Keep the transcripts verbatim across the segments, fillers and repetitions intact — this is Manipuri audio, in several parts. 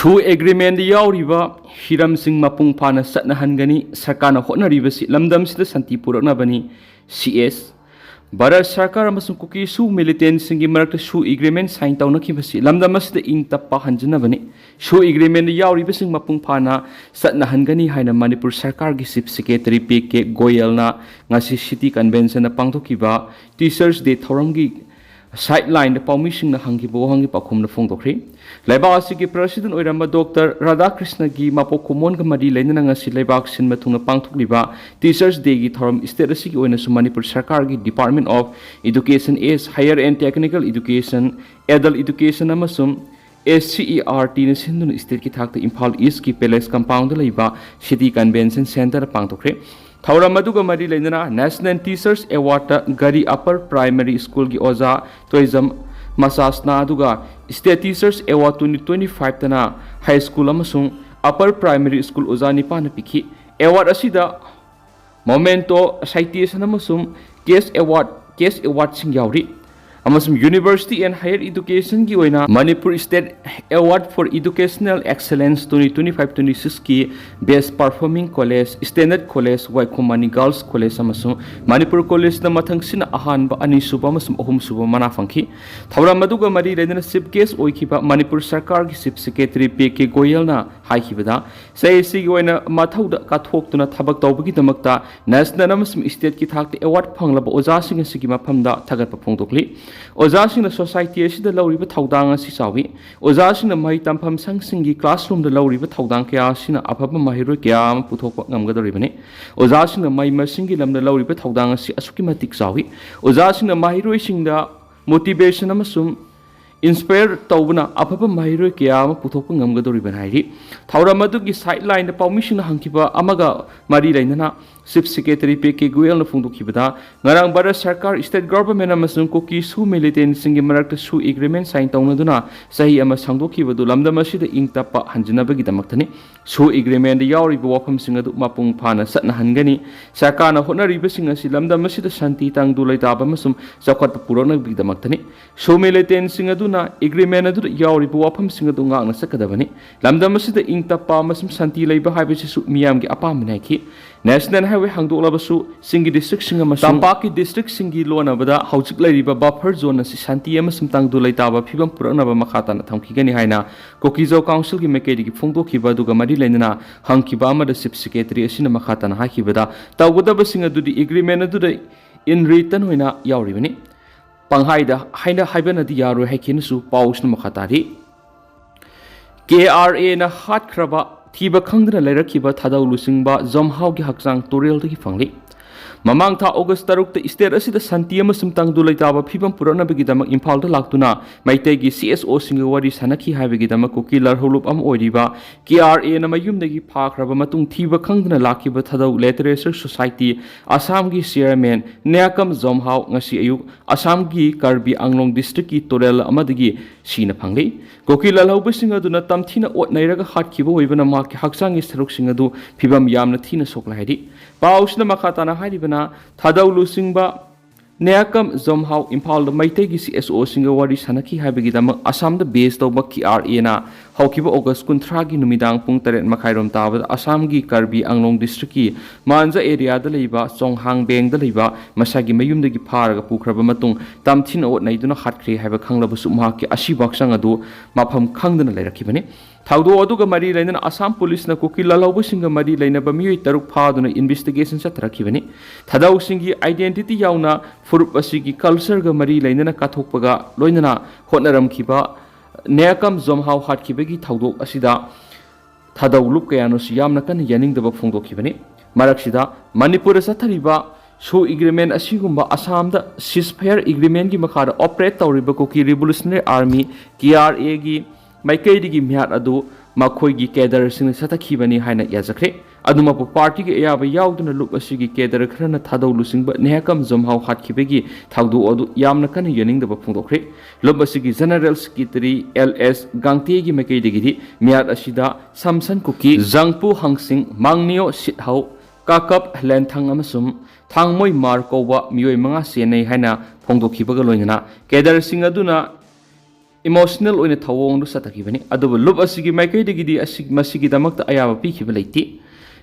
ꯁꯨ ꯑꯦꯒ꯭ꯔꯤꯃꯦꯟꯗ ꯌꯥꯎꯔꯤꯕ ꯍꯤꯔꯝꯁꯤꯡ ꯃꯄꯨꯡ ꯐꯥꯅ ꯆꯠꯅꯍꯟꯒꯅꯤ꯫ ꯁꯔꯀꯥꯔꯅ ꯍꯣꯠꯅꯔꯤꯕꯁꯤ ꯂꯝꯗꯝꯁꯤꯗ ꯁꯥꯟꯇꯤ ꯄꯨꯔꯛꯅꯕꯅꯤ꯫ ꯁꯤ ꯑꯦꯁ ꯚꯥꯔꯠ ꯁꯔꯀꯥꯔ ꯑꯃꯁꯨꯡ ꯀꯨꯀꯤ ꯁꯨ ꯃꯤꯂꯤꯇꯦꯟꯁꯤꯡꯒꯤ ꯃꯔꯛꯇ ꯁꯨ ꯑꯦꯒ꯭ꯔꯤꯃꯦꯟ ꯁꯥꯏꯟ ꯇꯧꯅꯈꯤꯕꯁꯤ ꯂꯝꯗꯝ ꯑꯁꯤꯗ ꯏꯪ ꯇꯞꯄ ꯍꯟꯖꯅꯕꯅꯤ꯫ ꯁꯨ ꯑꯦꯒ꯭ꯔꯤꯃꯦꯟꯗ ꯌꯥꯎꯔꯤꯕꯁꯤꯡ ꯃꯄꯨꯡ ꯐꯥꯅ ꯆꯠꯅꯍꯟꯒꯅꯤ ꯍꯥꯏꯅ ꯃꯅꯤꯄꯨꯔ ꯁꯔꯀꯥꯔꯒꯤ ꯆꯤꯐ ꯁꯦꯀ꯭ꯔꯦꯇꯔꯤ ꯄꯤ ꯀꯦ ꯒꯣꯌꯜꯅ ꯉꯁꯤ ꯁꯤꯇꯤ ꯀꯟꯚꯦꯟꯁꯟꯗ ꯄꯥꯡꯊꯣꯛꯈꯤꯕ ꯇꯤꯆꯔꯁ ꯗꯦ ꯊꯧꯔꯝꯒꯤ ꯁꯥꯏꯠ ꯂꯥꯏꯟꯗ ꯄꯥꯎꯃꯤꯁꯤꯡꯅ ꯍꯪꯈꯤꯕ ꯋꯥꯍꯪꯒꯤ ꯄꯥꯎꯈꯨꯝꯗ ꯐꯣꯡꯗꯣꯛꯈ꯭ꯔꯦ꯫ ꯂꯩꯕꯥꯛ ꯑꯁꯤꯒꯤ ꯄ꯭ꯔꯁꯤꯗꯦꯟ ꯑꯣꯏꯔꯝꯕ ꯗꯣꯛꯇꯔ ꯔꯥꯙꯥꯀ꯭ꯔꯤꯁꯅꯒꯤ ꯃꯄꯣꯛ ꯀꯨꯝꯑꯣꯟꯒ ꯃꯔꯤ ꯂꯩꯅꯅ ꯉꯁꯤ ꯂꯩꯕꯥꯛ ꯁꯤꯟꯕ ꯊꯨꯡꯅ ꯄꯥꯡꯊꯣꯛꯂꯤꯕ ꯇꯤꯆꯔꯁ ꯗꯦꯒꯤ ꯊꯧꯔꯝ ꯁ꯭ꯇꯦꯠ ꯑꯁꯤꯒꯤ ꯑꯣꯏꯅꯁꯨ ꯃꯅꯤꯄꯨꯔ ꯁꯔꯀꯥꯔꯒꯤ Department of Education S, Higher and Technical Education, Adult Education ꯑꯃꯁꯨꯡ S C E R Tꯅ ꯁꯤꯟꯗꯨꯅ ꯁ꯭ꯇꯦꯠꯀꯤ ꯊꯥꯛꯇ ꯏꯝꯐꯥꯜ ꯏꯁꯀꯤ ꯄꯦꯂꯦꯁ ꯀꯝꯄꯥꯎꯟꯗ ꯂꯩꯕ ꯁꯤꯇꯤ ꯀꯟꯚꯦꯟꯁꯟ ꯁꯦꯟꯇꯔꯗ ꯄꯥꯡꯊꯣꯛꯈ꯭ꯔꯦ꯫ ꯊꯧꯔꯝ ꯑꯗꯨꯒ ꯃꯔꯤ ꯂꯩꯅꯅ National Teachers Awardꯇ ꯒꯥꯔꯤ ꯑꯄꯔ ꯄ꯭ꯔꯥꯏꯃꯔꯤ ꯁ꯭ꯀꯨꯜꯒꯤ ꯑꯣꯖꯥ ꯇꯣꯏꯖꯝ ꯃꯁꯥꯁꯅꯥ, ꯑꯗꯨꯒ State Teachers Award twenty twenty five ꯇꯅ ꯍꯥꯏ ꯁ꯭ꯀꯨꯜ ꯑꯃꯁꯨꯡ ꯑꯄꯔ ꯄ꯭ꯔꯥꯏꯃꯔꯤ ꯁ꯭ꯀꯨꯜ ꯑꯣꯖꯥ ꯅꯤꯄꯥꯟꯅ ꯄꯤꯈꯤ꯫ ꯑꯦꯋꯥꯔꯗ ꯑꯁꯤꯗ ꯃꯣꯃꯦꯟꯇꯣ, ꯁꯥꯏꯇꯦꯁꯟ ꯑꯃꯁꯨꯡ ꯀꯦꯁ ꯑꯦꯋꯥꯔꯗ, ꯀꯦꯁ ꯑꯦꯋꯥꯔꯗꯁꯤꯡ ꯌꯥꯎꯔꯤ꯫ ꯑꯃꯁꯨꯡ University and Higher Educationꯒꯤ ꯑꯣꯏꯅ Manipur State Award for Educational Excellence twenty twenty five twenty sixꯀꯤ Best Performing College, Standard College, ꯋꯥꯏꯈꯣꯝ ꯃꯅꯤ Girls College ꯑꯃꯁꯨꯡ ꯃꯅꯤꯄꯨꯔ ꯀꯣꯂꯦꯖꯅ ꯃꯊꯪꯁꯤꯅ ꯑꯍꯥꯟꯕ, ꯑꯅꯤꯁꯨꯕ ꯑꯃꯁꯨꯡ ꯑꯍꯨꯝꯁꯨꯕ ꯃꯅꯥ ꯐꯪꯈꯤ꯫ ꯊꯧꯔꯝ ꯑꯗꯨꯒ ꯃꯔꯤ ꯂꯩꯅꯅ ꯆꯤꯐ ꯒꯦꯁ ꯑꯣꯏꯈꯤꯕ ꯃꯅꯤꯄꯨꯔ ꯁꯔꯀꯥꯔꯒꯤ ꯆꯤꯐ ꯁꯦꯀ꯭ꯔꯦꯇꯔꯤ ꯄꯤ ꯀꯦ ꯒꯣꯌꯜꯅ ꯍꯥꯏꯈꯤꯕꯗ, ꯆꯍꯤ ꯑꯁꯤꯒꯤ ꯑꯣꯏꯅ ꯃꯊꯧꯗ ꯀꯠꯊꯣꯛꯇꯨꯅ ꯊꯕꯛ ꯇꯧꯕꯒꯤꯗꯃꯛꯇ ꯅꯦꯁꯅꯦꯜ ꯑꯃꯁꯨꯡ ꯁ꯭ꯇꯦꯠꯀꯤ ꯊꯥꯛꯇ ꯑꯦꯋꯥꯔꯗ ꯐꯪꯂꯕ ꯑꯣꯖꯥꯁꯤꯡ ꯑꯁꯤꯒꯤ ꯃꯐꯝꯗ ꯊꯥꯒꯠꯄ ꯐꯣꯡꯗꯣꯛꯂꯤ꯫ ꯑꯣꯖꯥꯁꯤꯡꯅ ꯁꯣꯁꯥꯏꯇꯤ ꯑꯁꯤꯗ ꯂꯧꯔꯤꯕ ꯊꯧꯗꯥꯡ ꯑꯁꯤ ꯆꯥꯎꯏ꯫ ꯑꯣꯖꯥꯁꯤꯡꯅ ꯃꯍꯩ ꯇꯝꯐꯝ ꯁꯪꯁꯤꯡꯒꯤ ꯀ꯭ꯂꯥꯁꯔꯨꯝꯗ ꯂꯧꯔꯤꯕ ꯊꯧꯗꯥꯡ ꯀꯌꯥ ꯑꯁꯤꯅ ꯑꯐꯕ ꯃꯍꯩꯔꯣꯏ ꯀꯌꯥ ꯑꯃ ꯄꯨꯊꯣꯛꯄ ꯉꯝꯒꯗꯧꯔꯤꯕꯅꯤ꯫ ꯑꯣꯖꯥꯁꯤꯡꯅ ꯃꯍꯩ ꯃꯁꯤꯡꯒꯤ ꯂꯝꯗ ꯂꯧꯔꯤꯕ ꯊꯧꯗꯥꯡ ꯑꯁꯤ ꯑꯁꯨꯛꯀꯤ ꯃꯇꯤꯛ ꯆꯥꯎꯏ꯫ ꯑꯣꯖꯥꯁꯤꯡꯅ ꯃꯍꯩꯔꯣꯏꯁꯤꯡꯗ ꯃꯣꯇꯤꯚꯦꯁꯟ ꯑꯃꯁꯨꯡ ꯏꯟꯁꯄꯌꯔ ꯇꯧꯕꯅ ꯑꯐꯕ ꯃꯍꯩꯔꯣꯏ ꯀꯌꯥ ꯑꯃ ꯄꯨꯊꯣꯛꯄ ꯉꯝꯒꯗꯧꯔꯤꯕꯅꯤ ꯍꯥꯏꯔꯤ꯫ ꯊꯧꯔꯝ ꯑꯗꯨꯒꯤ ꯁꯥꯏꯠ ꯂꯥꯏꯟꯗ ꯄꯥꯎꯃꯤꯁꯤꯡꯅ ꯍꯪꯈꯤꯕ ꯑꯃꯒ ꯃꯔꯤ ꯂꯩꯅꯅ Chief Secretary ꯄꯤ ꯀꯦ ꯒꯣꯌꯦꯜꯅ ꯐꯣꯡꯗꯣꯛꯈꯤꯕꯗ, ꯉꯔꯥꯡ ꯚꯥꯔꯠ ꯁꯔꯀꯥꯔ, state government ꯑꯃꯁꯨꯡ ꯀꯨꯀꯤ ꯁꯨ militantꯁꯤꯡꯒꯤ ꯃꯔꯛꯇ ꯁꯨ agreement sign ꯇꯧꯅꯗꯨꯅ ꯆꯍꯤ ꯑꯃ ꯁꯥꯡꯗꯣꯛꯈꯤꯕꯗꯨ ꯂꯝꯗꯝ ꯑꯁꯤꯗ ꯏꯪ ꯇꯞꯄ ꯍꯟꯖꯤꯟꯅꯕꯒꯤꯗꯃꯛꯇꯅꯤ꯫ ꯁꯨ agreement ꯌꯥꯎꯔꯤꯕ ꯋꯥꯐꯝꯁꯤꯡ ꯑꯗꯨ ꯃꯄꯨꯡ ꯐꯥꯅ ꯆꯠꯅꯍꯟꯒꯅꯤ꯫ ꯁꯔꯀꯥꯔꯅ ꯍꯣꯠꯅꯔꯤꯕꯁꯤꯡ ꯑꯁꯤ ꯂꯝꯗꯝ ꯑꯁꯤꯗ ꯁꯥꯟꯇꯤ, ꯇꯪꯗꯨ ꯂꯩꯇꯥꯕ ꯑꯃꯁꯨꯡ ꯆꯥꯎꯈꯠꯄ ꯄꯨꯔꯛꯅꯕꯒꯤꯗꯃꯛꯇꯅꯤ꯫ ꯁꯨ militantꯁꯤꯡ ꯑꯗꯨꯅ agreement ꯑꯗꯨꯗ ꯌꯥꯎꯔꯤꯕ ꯋꯥꯐꯝꯁꯤꯡ ꯑꯗꯨ ꯉꯥꯛꯅ ꯆꯠꯀꯗꯕꯅꯤ꯫ ꯂꯝꯗꯝ ꯑꯁꯤꯗ ꯏꯪ ꯇꯞꯄ ꯑꯃꯁꯨꯡ ꯁꯥꯟꯇꯤ ꯂꯩꯕ ꯍꯥꯏꯕꯁꯤꯁꯨ ꯃꯤꯌꯥꯝꯒꯤ ꯑꯄꯥꯝꯕꯅꯤ ꯍꯥꯏꯈꯤ꯫ National Highway ꯍꯥꯡꯗꯣꯛꯂꯕꯁꯨ ꯆꯤꯡꯒꯤ districtꯁꯤꯡ ꯑꯃꯁꯨꯡ ꯇꯝꯄꯥꯛꯀꯤ districtꯁꯤꯡꯒꯤ ꯂꯣꯟꯅꯕꯗ ꯍꯧꯖꯤꯛ ꯂꯩꯔꯤꯕ buffer zone ꯑꯁꯤ ꯁꯥꯟꯇꯤ ꯑꯃꯁꯨꯡ ꯇꯪꯗꯨ ꯂꯩꯇꯥꯕ ꯐꯤꯕꯝ ꯄꯨꯔꯛꯅꯕ ꯃꯈꯥ ꯇꯥꯅ ꯊꯝꯈꯤꯒꯅꯤ ꯍꯥꯏꯅ ꯀꯨꯀꯤꯖꯥꯎ councilꯒꯤ ꯃꯥꯏꯀꯩꯗꯒꯤ ꯐꯣꯡꯗꯣꯛꯈꯤꯕ ꯑꯗꯨꯒ ꯃꯔꯤ ꯂꯩꯅꯅ ꯍꯪꯈꯤꯕ ꯑꯃꯗ Chief Secretary ꯑꯁꯤꯅ ꯃꯈꯥ ꯇꯥꯅ ꯍꯥꯏꯈꯤꯕꯗ, ꯇꯧꯒꯗꯕꯁꯤꯡ ꯑꯗꯨꯗꯤ agreement ꯑꯗꯨꯗ in written ꯑꯣꯏꯅ ꯌꯥꯎꯔꯤꯕꯅꯤ꯫ ꯄꯪꯍꯥꯏꯗ ꯍꯥꯏꯅ ꯍꯥꯏꯕꯅꯗꯤ ꯌꯥꯔꯣꯏ ꯍꯥꯏꯈꯤꯅꯁꯨ ꯄꯥꯎꯁꯤꯅ ꯃꯈꯥ ꯇꯥꯔꯤ꯫ ꯀꯦ ꯑꯥꯔ ꯑꯦꯅ ꯍꯥꯠꯈ꯭ꯔꯕ, ꯊꯤꯕ ꯈꯪꯗꯅ ꯂꯩꯔꯛꯈꯤꯕ ꯊꯥꯗꯧ ꯂꯨꯆꯤꯡꯕ ꯖꯣꯝꯍꯥꯎꯒꯤ ꯍꯛꯆꯥꯡ ꯇꯨꯔꯦꯜꯗꯒꯤ ꯐꯪꯂꯤ꯫ ꯃꯃꯥꯡ ꯊꯥ August ꯇꯔꯨꯛꯇ state ꯑꯁꯤꯗ ꯁꯥꯟꯇꯤ ꯑꯃꯁꯨꯡ ꯇꯪꯗꯨ ꯂꯩꯇꯥꯕ ꯐꯤꯕꯝ ꯄꯨꯔꯛꯅꯕꯒꯤꯗꯃꯛ ꯏꯝꯐꯥꯜꯗ ꯂꯥꯛꯇꯨꯅ ꯃꯩꯇꯩꯒꯤ ꯁꯤ ꯑꯦꯁ ꯑꯣꯁꯤꯡꯒ ꯋꯥꯔꯤ ꯁꯥꯟꯅꯈꯤ ꯍꯥꯏꯕꯒꯤꯗꯃꯛ ꯀꯨꯀꯤ ꯂꯥꯜꯍꯧꯂꯨꯞ ꯑꯃ ꯑꯣꯏꯔꯤꯕ ꯀꯦ ꯑꯥꯔ ꯑꯦꯅ ꯃꯌꯨꯝꯗꯒꯤ ꯐꯥꯈ꯭ꯔꯕ ꯃꯇꯨꯡ ꯊꯤꯕ ꯈꯪꯗꯅ ꯂꯥꯛꯈꯤꯕ ꯊꯥꯗꯧ Literature Society ꯑꯁꯥꯝꯒꯤ chairman ꯅ꯭ꯌꯥꯀꯝ ꯖꯣꯝꯍꯥꯎ ꯉꯁꯤ ꯑꯌꯨꯛ ꯑꯁꯥꯝꯒꯤ ꯀꯔꯕꯤ ꯑꯪꯂꯣꯡ districtꯀꯤ ꯇꯨꯔꯦꯜ ꯑꯃꯗꯒꯤ ꯁꯤꯅ ꯐꯪꯂꯤ꯫ ꯀꯨꯀꯤ ꯂꯥꯜꯍꯧꯕꯁꯤꯡ ꯑꯗꯨꯅ ꯇꯝꯊꯤꯅ ꯑꯣꯠ ꯅꯩꯔꯒ ꯍꯥꯠꯈꯤꯕ ꯑꯣꯏꯕꯅ ꯃꯍꯥꯛꯀꯤ ꯍꯛꯆꯥꯡꯒꯤ ꯁꯔꯨꯛꯁꯤꯡ ꯑꯗꯨ ꯐꯤꯕꯝ ꯌꯥꯝꯅ ꯊꯤꯅ ꯁꯣꯛꯂꯦ ꯍꯥꯏꯔꯤ꯫ ꯄꯥꯎꯁꯤꯅ ꯃꯈꯥ ꯇꯥꯅ ꯍꯥꯏꯔꯤꯕꯅ, ꯊꯥꯗꯧ ꯂꯨꯆꯤꯡꯕ ꯅ꯭ꯌꯥꯀꯝ ꯖꯣꯝꯍꯥꯎ ꯏꯝꯐꯥꯜꯗ ꯃꯩꯇꯩꯒꯤ ꯁꯤ ꯑꯦꯁ ꯑꯣꯁꯤꯡꯒ ꯋꯥꯔꯤ ꯁꯥꯟꯅꯈꯤ ꯍꯥꯏꯕꯒꯤꯗꯃꯛ ꯑꯁꯥꯝꯗ base ꯇꯧꯕ ꯀꯦ ꯑꯥꯔ ꯑꯦꯅ ꯍꯧꯈꯤꯕ August ꯀꯨꯟꯊ꯭ꯔꯥꯒꯤ ꯅꯨꯃꯤꯗꯥꯡ ꯄꯨꯡ ꯇꯔꯦꯠ ꯃꯈꯥꯏꯔꯣꯝ ꯇꯥꯕꯗ ꯑꯁꯥꯝꯒꯤ ꯀꯔꯕꯤ ꯑꯪꯂꯣꯡ districtꯀꯤ ꯃꯥꯟꯖ areaꯗ ꯂꯩꯕ ꯆꯣꯡꯍꯥꯡꯕꯦꯡꯗ ꯂꯩꯕ ꯃꯁꯥꯒꯤ ꯃꯌꯨꯝꯗꯒꯤ ꯐꯥꯔꯒ ꯄꯨꯈ꯭ꯔꯕ ꯃꯇꯨꯡ ꯇꯝꯊꯤꯅ ꯑꯣꯠ ꯅꯩꯗꯨꯅ ꯍꯥꯠꯈ꯭ꯔꯦ ꯍꯥꯏꯕ ꯈꯪꯂꯕꯁꯨ ꯃꯍꯥꯛꯀꯤ ꯑꯁꯤꯕ ꯍꯛꯆꯥꯡ ꯑꯗꯨ ꯃꯐꯝ ꯈꯪꯗꯅ ꯂꯩꯔꯛꯈꯤꯕꯅꯤ꯫ ꯊꯧꯗꯣꯛ ꯑꯗꯨꯒ ꯃꯔꯤ ꯂꯩꯅꯅ ꯑꯁꯥꯝ ꯄꯨꯂꯤꯁꯅ ꯀꯨꯀꯤ ꯂꯥꯜꯍꯧꯕꯁꯤꯡꯒ ꯃꯔꯤ ꯂꯩꯅꯕ ꯃꯤꯑꯣꯏ ꯇꯔꯨꯛ ꯐꯥꯗꯨꯅ investigation ꯆꯠꯊꯔꯛꯈꯤꯕꯅꯤ꯫ ꯊꯥꯗꯧꯁꯤꯡꯒꯤ identity ꯌꯥꯎꯅ ꯐꯨꯔꯨꯞ ꯑꯁꯤꯒꯤ cultureꯒ ꯃꯔꯤ ꯂꯩꯅꯅ ꯀꯠꯊꯣꯛꯄꯒ ꯂꯣꯏꯅꯅ ꯍꯣꯠꯅꯔꯝꯈꯤꯕ ꯅ꯭ꯌꯥꯀꯝ ꯖꯣꯝꯍꯥꯎ ꯍꯥꯠꯈꯤꯕꯒꯤ ꯊꯧꯗꯣꯛ ꯑꯁꯤꯗ ꯊꯥꯗꯧ ꯂꯨꯞ ꯀꯌꯥꯅꯁꯨ ꯌꯥꯝꯅ ꯀꯟꯅ ꯌꯥꯅꯤꯡꯗꯕ ꯐꯣꯡꯗꯣꯛꯈꯤꯕꯅꯤ꯫ ꯃꯔꯛꯁꯤꯗ, ꯃꯅꯤꯄꯨꯔꯗ ꯆꯠꯊꯔꯤꯕ ꯁꯨ agreement ꯑꯁꯤꯒꯨꯝꯕ ꯑꯁꯥꯝꯗ ceasefire agreementꯀꯤ ꯃꯈꯥꯗ operate ꯇꯧꯔꯤꯕ ꯀꯨꯀꯤ Revolutionary Army, ꯀꯦ ꯑꯥꯔ ꯑꯦꯒꯤ ꯃꯥꯏꯀꯩꯗꯒꯤ ꯃꯤꯍꯥꯠ ꯑꯗꯨ ꯃꯈꯣꯏꯒꯤ cadreꯁꯤꯡꯅ ꯆꯠꯊꯈꯤꯕꯅꯤ ꯍꯥꯏꯅ ꯌꯥꯖꯈ꯭ꯔꯦ꯫ ꯑꯗꯨꯃꯛꯄꯨ, ꯄꯥꯔꯇꯤꯒꯤ ꯑꯌꯥꯕ ꯌꯥꯎꯗꯅ ꯂꯨꯞ ꯑꯁꯤꯒꯤ ꯀꯦꯗꯔ ꯈꯔꯅ ꯊꯥꯗꯧ ꯂꯨꯆꯤꯡꯕ ꯅꯦꯍꯥꯀꯝ ꯖꯝꯍꯥꯎ ꯍꯥꯠꯈꯤꯕꯒꯤ ꯊꯧꯗꯣꯛ ꯑꯗꯨ ꯌꯥꯝꯅ ꯀꯟꯅ ꯌꯥꯅꯤꯡꯗꯕ ꯐꯣꯡꯗꯣꯛꯈ꯭ꯔꯦ꯫ ꯂꯨꯞ ꯑꯁꯤꯒꯤ ꯖꯦꯅꯔꯦꯜ ꯁꯦꯀ꯭ꯔꯦꯇꯔꯤ ꯑꯦꯜ ꯑꯦꯁ ꯒꯥꯡꯇꯦꯒꯤ ꯃꯥꯏꯀꯩꯗꯒꯤꯗꯤ ꯃꯤꯍꯥꯠ ꯑꯁꯤꯗ ꯁꯝꯁꯟ ꯀꯨꯀꯤ, ꯖꯪꯄꯨ ꯍꯪꯁꯤꯡ, ꯃꯥꯡꯅꯤꯌꯣ ꯁꯤꯠꯍꯧ, ꯀꯥꯀꯞ ꯂꯦꯟꯊꯪ ꯑꯃꯁꯨꯡ ꯊꯥꯡꯃꯣꯏ ꯃꯥꯔ ꯀꯧꯕ ꯃꯤꯑꯣꯏ ꯃꯉꯥ ꯆꯦꯟꯅꯩ ꯍꯥꯏꯅ ꯐꯣꯡꯗꯣꯛꯈꯤꯕꯒ ꯂꯣꯏꯅꯅ ꯀꯦꯗꯔꯁꯤꯡ ꯑꯗꯨꯅ ꯏꯃꯣꯁꯅꯦꯜ ꯑꯣꯏꯅ ꯊꯧꯑꯣꯡꯗꯨ ꯆꯠꯊꯈꯤꯕꯅꯤ꯫ ꯑꯗꯨꯕꯨ ꯂꯨꯞ ꯑꯁꯤꯒꯤ ꯃꯥꯏꯀꯩꯗꯒꯤꯗꯤ ꯑꯁꯤ, ꯃꯁꯤꯒꯤꯗꯃꯛꯇ ꯑꯌꯥꯕ ꯄꯤꯈꯤꯕ ꯂꯩꯇꯦ꯫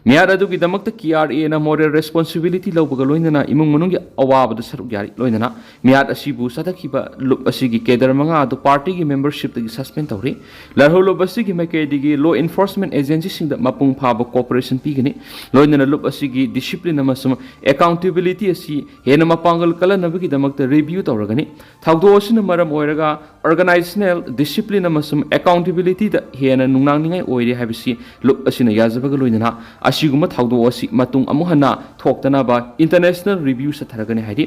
ꯃꯤꯍꯥꯠ ꯑꯗꯨꯒꯤꯗꯃꯛꯇ ꯀꯦ ꯑꯥꯔ ꯑꯦꯅ ꯃꯣꯔꯦꯜ ꯔꯦꯁꯄꯣꯟꯁꯤꯕꯤꯂꯤꯇꯤ ꯂꯧꯕꯒ ꯂꯣꯏꯅꯅ ꯏꯃꯨꯡ ꯃꯅꯨꯡꯒꯤ ꯑꯋꯥꯕꯗ ꯁꯔꯨꯛ ꯌꯥꯔꯤ꯫ ꯂꯣꯏꯅꯅ ꯃꯤꯍꯥꯠ ꯑꯁꯤꯕꯨ ꯆꯠꯊꯈꯤꯕ ꯂꯨꯞ ꯑꯁꯤꯒꯤ ꯀꯦꯗꯔ ꯃꯉꯥ ꯑꯗꯨ ꯄꯥꯔꯇꯤꯒꯤ ꯃꯦꯝꯕꯔꯁꯤꯞꯇꯒꯤ ꯁꯁꯄꯦꯟ ꯇꯧꯔꯤ꯫ ꯂꯥꯜꯍꯧ ꯂꯨꯞ ꯑꯁꯤꯒꯤ ꯃꯥꯏꯀꯩꯗꯒꯤ ꯂꯣ ꯏꯟꯐꯣꯔꯁꯃꯦꯟ ꯑꯦꯖꯦꯟꯁꯤꯁꯤꯡꯗ ꯃꯄꯨꯡ ꯐꯥꯕ ꯀꯣꯑꯣꯄꯔꯦꯁꯟ ꯄꯤꯒꯅꯤ꯫ ꯂꯣꯏꯅꯅ ꯂꯨꯞ ꯑꯁꯤꯒꯤ ꯗꯤꯁꯤꯄ꯭ꯂꯤꯟ ꯑꯃꯁꯨꯡ ꯑꯦꯀꯥꯎꯟꯇꯦꯕꯤꯂꯤꯇꯤ ꯑꯁꯤ ꯍꯦꯟꯅ ꯃꯄꯥꯡꯒꯜ ꯀꯜꯍꯟꯅꯕꯒꯤꯗꯃꯛꯇ ꯔꯤꯚꯤꯌꯨ ꯇꯧꯔꯒꯅꯤ꯫ ꯊꯧꯗꯣꯛ ꯑꯁꯤꯅ ꯃꯔꯝ ꯑꯣꯏꯔꯒ ꯑꯣꯔꯒꯅꯥꯏꯖꯦꯁꯅꯦꯜ ꯗꯤꯁꯤꯄ꯭ꯂꯤꯟ ꯑꯃꯁꯨꯡ ꯑꯦꯀꯥꯎꯟꯇꯦꯕꯤꯂꯤꯇꯤꯗ ꯍꯦꯟꯅ ꯅꯨꯡꯅꯥꯡꯅꯤꯡꯉꯥꯏ ꯑꯣꯏꯔꯦ ꯍꯥꯏꯕꯁꯤ ꯂꯨꯞ ꯑꯁꯤꯅ ꯌꯥꯖꯕꯒ ꯂꯣꯏꯅꯅ ꯑꯁꯤꯒꯨꯝꯕ ꯊꯧꯗꯣꯛ ꯑꯁꯤ ꯃꯇꯨꯡ ꯑꯃꯨꯛ ꯍꯟꯅ ꯊꯣꯛꯇꯅꯕ ꯏꯟꯇꯔꯅꯦꯁꯅꯦꯜ ꯔꯤꯚꯤꯌꯨ ꯆꯠꯊꯔꯒꯅꯤ ꯍꯥꯏꯔꯤ꯫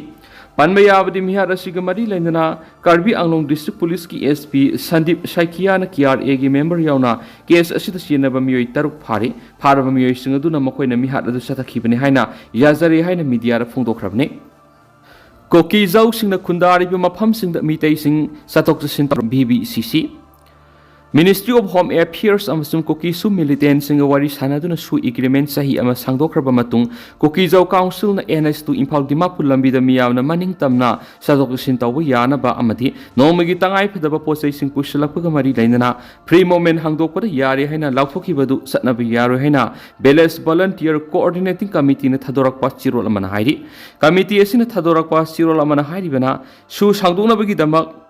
ꯄꯟꯕ ꯌꯥꯕꯗꯤ, ꯃꯤꯍꯥꯠ ꯑꯁꯤꯒ ꯃꯔꯤ ꯂꯩꯅꯅ ꯀꯥꯔꯕꯤ ꯑꯪꯂꯣꯡ ꯗꯤꯁꯇ꯭ꯔꯤꯛ ꯄꯨꯂꯤꯁꯀꯤ ꯑꯦꯁ ꯄꯤ ꯁꯟꯗꯤꯞ ꯁꯥꯏꯀꯤꯌꯥꯅ ꯀꯦ ꯑꯥꯔ ꯑꯦꯒꯤ ꯃꯦꯝꯕꯔ ꯌꯥꯎꯅ ꯀꯦꯁ ꯑꯁꯤꯗ ꯆꯦꯟꯅꯕ ꯃꯤꯑꯣꯏ ꯇꯔꯨꯛ ꯐꯥꯔꯤ꯫ ꯐꯥꯔꯕ ꯃꯤꯑꯣꯏꯁꯤꯡ ꯑꯗꯨꯅ ꯃꯈꯣꯏꯅ ꯃꯤꯍꯥꯠ ꯑꯗꯨ ꯆꯠꯊꯈꯤꯕꯅꯤ ꯍꯥꯏꯅ ꯌꯥꯖꯔꯦ ꯍꯥꯏꯅ ꯃꯤꯗꯤꯌꯥꯗ ꯐꯣꯡꯗꯣꯛꯈ꯭ꯔꯕꯅꯤ꯫ ꯀꯨꯀꯤꯖꯧꯁꯤꯡꯅ ꯈꯨꯟꯗꯥꯔꯤꯕ ꯃꯐꯝꯁꯤꯡꯗ ꯃꯤꯇꯩꯁꯤꯡ ꯆꯠꯊꯣꯛ ꯆꯠꯁꯤꯟ ꯇꯧꯔ-, ꯚꯤ ꯕꯤ ꯁꯤ ꯁꯤ꯫ Ministry of Home Affairs ꯑꯃꯁꯨꯡ ꯀꯨꯀꯤꯁꯨ ꯃꯤꯂꯤꯇꯦꯟꯁꯤꯡꯒ ꯋꯥꯔꯤ ꯁꯥꯟꯅꯗꯨꯅ ꯁꯨ ꯑꯦꯒ꯭ꯔꯤꯃꯦꯟ ꯆꯍꯤ ꯑꯃ ꯁꯥꯡꯗꯣꯛꯈ꯭ꯔꯕ ꯃꯇꯨꯡ, ꯀꯨꯀꯤꯖꯧ ꯀꯥꯎꯟꯁꯤꯜꯅ N H two Imphal Dimapur ꯂꯝꯕꯤꯗ ꯃꯤꯌꯥꯝꯅ ꯃꯅꯤꯡ ꯇꯝꯅ ꯆꯠꯊꯣꯛ ꯆꯠꯁꯤꯟ ꯇꯧꯕ ꯌꯥꯅꯕ ꯑꯃꯗꯤ ꯅꯣꯡꯃꯒꯤ ꯇꯉꯥꯏ ꯐꯗꯕ ꯄꯣꯠ ꯆꯩꯁꯤꯡ ꯄꯨꯁꯤꯜꯂꯛꯄꯒ ꯃꯔꯤ ꯂꯩꯅꯅ ꯐ꯭ꯔꯤ ꯃꯨꯚꯃꯦꯟ ꯍꯥꯡꯗꯣꯛꯄꯗ ꯌꯥꯔꯦ ꯍꯥꯏꯅ ꯂꯥꯎꯊꯣꯛꯈꯤꯕꯗꯨ ꯆꯠꯅꯕ ꯌꯥꯔꯣꯏ ꯍꯥꯏꯅ ꯚꯤꯂꯦꯖ ꯚꯣꯂꯟꯇꯤꯌꯔ ꯀꯣꯑꯣꯔꯗꯤꯅꯦꯇꯤꯡ ꯀꯃꯤꯇꯤꯅ ꯊꯥꯗꯣꯔꯛꯄ ꯆꯦꯔꯣꯜ ꯑꯃꯅ ꯍꯥꯏꯔꯤ꯫ ꯀꯃꯤꯇꯤ ꯑꯁꯤꯅ ꯊꯥꯗꯣꯔꯛꯄ ꯆꯦꯔꯣꯜ ꯑꯃꯅ ꯍꯥꯏꯔꯤꯕꯅ, ꯁꯨ ꯁꯥꯡꯗꯣꯛꯅꯕꯒꯤꯗꯃꯛ